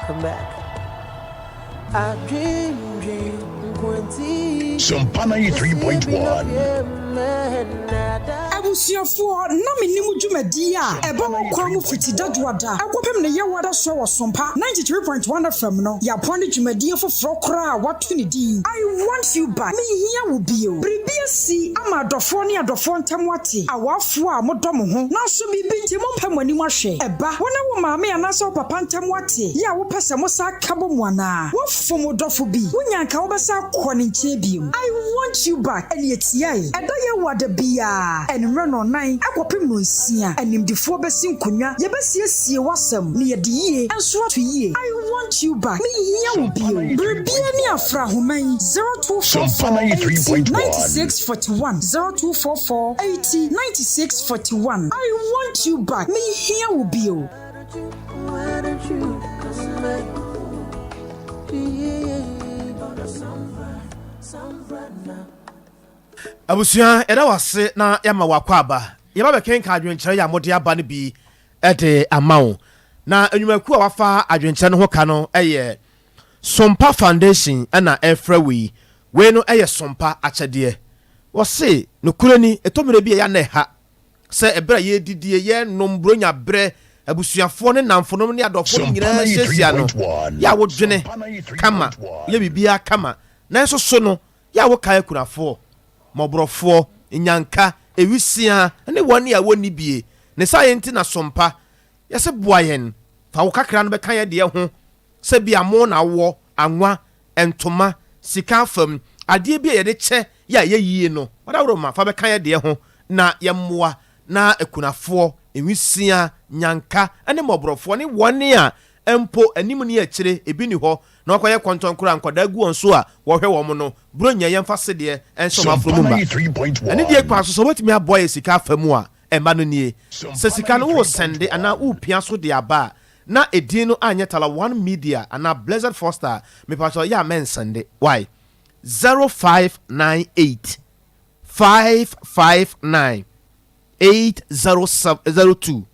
Come back. I dream, dream, Sompa 93.1. Abusuafoɔ, na mennim dwumadie a ɛba wɔ kwan mu fiti dadwoada kɔpem ne yɛwoada soɔ wɔ Sompa 93.1 FM no. Yɛapɔn ne dwumadie foforɔ koraa a wɔato ne din I Want You Back, Menhia Wo Bio. Biribi asi ama adɔfoɔ ne adɔfoɔ ntam ate, awafoɔ a modɔ mo ho nanso biribi nti mompɛ mo anim ahwɛ. Ɛba wo ne wo maame anaasɛ wo papa ntam ate yɛ a wopɛ sɛ mosan ka bɔ mu anaa? Wofom wo dɔfo bi, wunya anka wobɛsan akɔ ne nkyɛn bio. I want you back, ɛnea tiae. Ɛda yɛ wo ada biara anwummerɛ. anwummerɛ nnɔnnan kɔpem nnɔnsia. Animdefoɔ bɛsi nkonnwa, yɛbɛsiesie w'asɛm na yɛde yie nso ato yie. I want you back, menhia wo bio. Biribiara ni a frɛ ahoma yi, 0244 80 96 41, 0244 80 96 41. I want you back, menhia wo bio. Abusua, yɛda wo ase na yɛama wo akwaaba. Yɛba bɛkenkan adwenkyerɛ yi a mode aba no bi de ama wo. Na nnwumakuo a wafa adwenkyerɛ no ho ka no yɛ Sompa Foundation na ɛrefrɛ wo yi. Wei no yɛ Sompa akyɛdeɛ. Wɔse, nokorɛ ni, ɛtɔ mmerɛ bi a ɛyɛ a na ɛha sɛ ɛberɛ a yɛredidie, yɛrenom, Buronya berɛ, abusuafoɔ ne nnamfonom ne adɔfoɔ no nyinaa hyiahyia no, yɛ a wodwene kama, woyɛ biribiara kama, nanso so no, yɛ a wokae akunafoɔ, mmɔborɔfoɔ, nnyanka, awisiaa, ne wɔn a wɔnni bie. Ne saa yɛ nti na sompa, yɛse boa yɛn, fa wo kakra no bɛka yɛn deɛ ho, sɛ bia mo na wowɔ, anwa, ntoma, sika afam, adeɛ bi a yɛde kyɛ yɛ a ɛyɛ yie no, ɔdawuroma, fa bɛka yɛn deɛ ho na yɛmmoa na akunafoɔ, nwisiaa, nnyanka, ne mmɔborɔfoɔ, ne wɔn a mpo anim ne akyire ebi nni hɔ na wɔakɔyɛ kɔntɔnkorɔ a nkwadaa gu wɔn so a wɔhwɛ wɔn no, Buronya yɛmfa sedeɛ nhyɛ wɔn afono mu mma. Anidie kwan so, sɛ wobɛtumi aboa yɛ sika afa mu a, mma no nie. Sɛ sika no woresɛnde anaa worepia so de aba a, na edin no anyɛ Tala One Media anaa Blessed Foster a, mepakyɛw yɛ a mɛnsɛnde. Wai? 0598 559 8002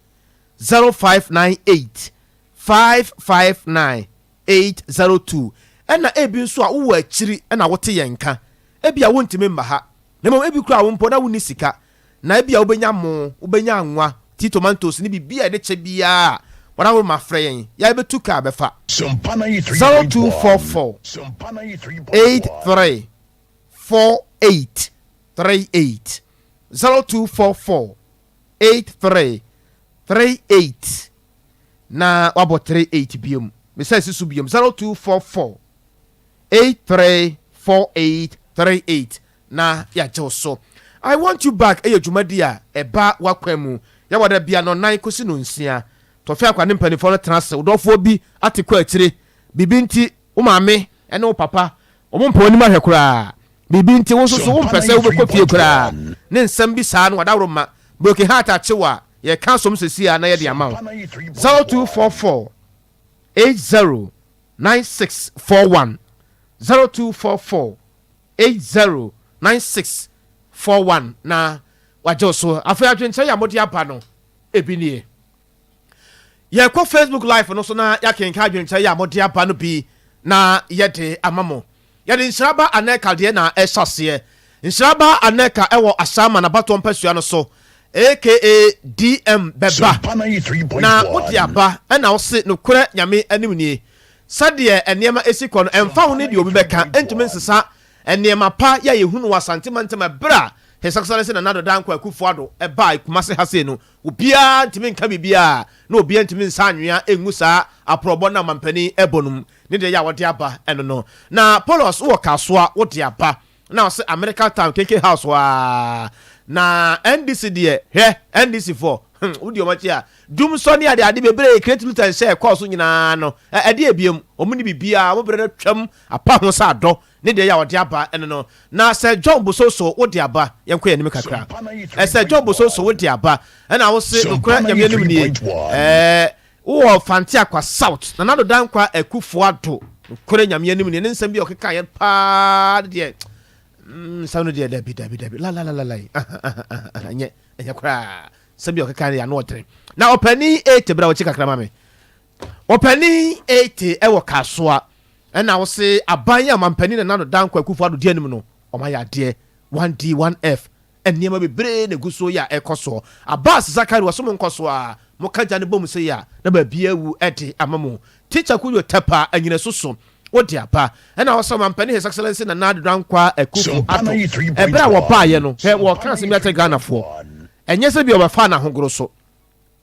0598 559 802 Ɛna ebi nso a wowɔ akyiri na wote yɛn nka. Ebia wontumi mma ha, na mmom ebi koraa wo mpo na wunni sika. Na ebia wobenya mo, wobenya anwa, tea tomatoes ne biribi a yɛde kyɛ biara a, wɔn frɛ yɛn, yɛabetu kaa bɛfa. 0244 83 48 38 0244 83 38 na wabɔ 38 biom. Mesan si so biom 0244 83 48 38 na yɛagye wo so. I want you back yɛ dwumadi a ɛba w'akwan mu yɛwɔ da bia nɔnan kosi nonsia. Tɔfe Akwa ne mpanimfoɔ no tena ase, wo dɔfoɔ bi ate kɔ akyire, biribi nti wo maame ne wo papa wɔn mpɛ w'anim ahwɛ koraa, biribi nti wo nso so wompɛ sɛ wobɛkɔ fie koraa ne nsɛm bi saa no wadaworo ma broken heart akye wo a yɛka asom sesie a na yɛde ama wo 0244 80 9641 0244 809641 na wagye wo so. Afei adwenkyerɛ yi a mode aba no, ebi nie. Yɛkɔ Facebook Live no so na yɛakenkan adwenkyerɛ yi a mode aba no bi na yɛde ama mo. Yɛde Nhyiraba Anɛka deɛ na ɛhyɛ aseɛ. Nhyiraba Anɛka ɛwɔ Ashaiman abatoɔ mpasua no so aka DM bɛba na wode aba ɛna wose nokorɛ Nyame anim nie. Sɛdeɛ nneɛma si kɔ no, ɛmfa ho ne deɛ obi bɛka, ɛntumi nsesa nneɛma pa yi a yɛhunu wɔ Asante mantam ɛberɛ a His Excellency Nana Addo Dankwa Akufo-Addo baa Kumasi ha sei no. Obiara ntumi nka biribiara, na obiara ntumi nsa anwea ngu saa aporɔbɔ no a mampanin rebɔ no mu. Ne deɛ yɛ a wɔde aba ɛno no. Na Polos wowɔ Kasoa, wode aba. Na ɔse American town KK house hɔ aa na NDC deɛ hwɛ NDC foɔ hmm wodi wɔn akyi a dum sɔ ne ade ade bebree create luta nhyɛ ɛkɔɔ so nyinaa no ɛ ɛdeɛ ebiem wɔn ni biribiara wɔn brɛ no atwam apa ho sɛ adɔ ne deɛ yɛ a wɔde aba ɛno no na sɛ John Bososo wode aba yɛn kɔ yɛn anim kakra ɛ sɛ John Bososo wode aba ɛna wose nokorɛ nyame anim nie ɛɛ Wowɔ Fante Akwa South, Nana Addo Dankwa Akufo Addo, nokorɛ Nyame anim nie, ne nsɛm bi a ɔkekaeɛ paa no deɛ, mm, nsɛm no deɛ dabi dabi dabi, lalalalalai, aha aha aha aha, ɛnyɛ, ɛnyɛ koraa, nsɛm bi a ɔkekaeɛ no deɛ ano ɔdene. Na ɔpanin Ete, bra wɔkyi kakra ma me, ɔpanin Ete ɛwɔ Kasoa, ɛna wose aban yi a mampanin Nana Addo Dankwa Akufo Addo di anim no, wɔayɛ adeɛ, 1D, 1F, Nneɛma bebree na egu so yɛ a ɛkɔ soɔ. Abbas Zakari wɔse mo nkɔ so ara, mo ka gya no bom sei a na baabi awu de ama mo. Teacher Kuyo Tɛpa Anyinaso so wo de aba. Ɛna ɔsɛ Ɔmanpanin His Excellency Nana Addo Dankwa Akuffo Addo ɛberɛ a wɔbaeɛ no hwɛ wɔka asɛm bi akyerɛ Ghanafoɔ. Ɛnyɛ sɛ bi wɔbɛfaa no ahogoro so.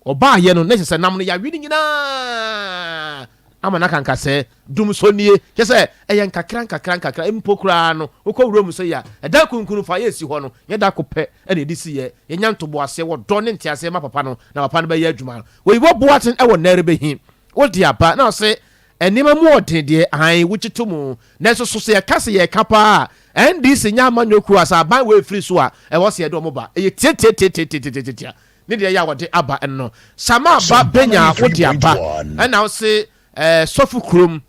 Wɔbaeɛ no na kyerɛ sɛ nam no yɛawe no nyinaa. ama no aka nkasɛɛ. Dumsɔ nie, kyerɛ sɛ ɛyɛ nkakra nkakra nkakra, mpo koraa no wokɔ wura mu sɛ yi a, ɛdan kunkunu fa a yɛresi hɔ no, nyɛ da ko pɛ na yɛde si yɛ. Yɛnya ntoboaseɛ, ɔdɔ ne nteaseɛ ma papa no, na papa no bɛyɛ adwuma no. Wei wɔ Boateng wɔ Nɛrebehi, wode aba na ɔse nneɛma mu ɔden deɛ, aane wogye to mu, nanso so sɛ yɛka sɛ yɛreka paa a, NDC nyɛ amanyɔ kuo a sɛ aban wei firi so a, ɛwɔ sɛ yɛde wɔn ba. Ɛyɛ tiatiatiatiatiatiatia ne deɛ ɛyɛ a wɔde aba ɛno no. Sama aba bɛnya a wode aba ɛna wose eh, sɔfo kurom.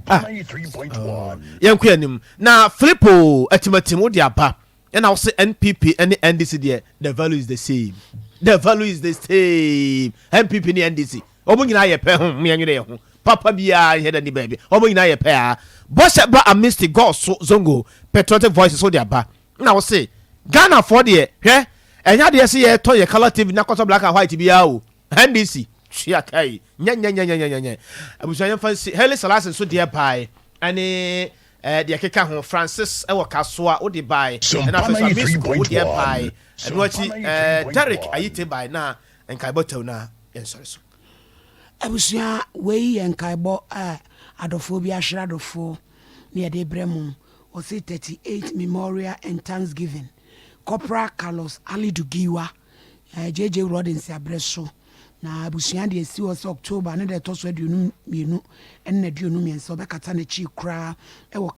Ah, oh, yɛnkɔ yɛn anim. Na Filipo atimatim wode aba ɛna wose NPP ne NDC deɛ the value is the same. The value is the same. NPP ne NDC wɔn nyinaa yɛ pɛ ho yɛnwene yɛ ho papa biara yɛ dɛ ni baabi wɔn nyinaa yɛ pɛ a bɔhyɛ ba amisti God so zongo patriotic voices wode aba na wose Ghana foɔ deɛ hwɛ ɛnyɛ adeɛ sɛ yɛtɔ yɛ color TV na kɔtɔ black and white biara o NDC tua kai nyɛnyɛnyɛnyɛnyɛnyɛ abusua yɛmfa nsi Haile Selassie nso deɛ bae ɛne eh, deɛ keka ho Francis ɛwɔ Kasoa wode bae ɛna afei so Amisco wodeɛ bae ɛno akyi eh, Derek Ayite bae na nkaebɔ tɛw na yɛnsɔre so. Abusua wei yɛ nkaebɔ a adɔfoɔ bi ahwere adɔfoɔ na yɛde brɛ mo. Wɔse 38 Memorial and Thanksgiving Corporal Carlos Alidu Giwa, JJ Rodins abrɛ so na abusua de asi hɔ sɛ October ne da ɛtɔ so 22 ne 23 wɔbɛkata n'akyi koraa wɔ.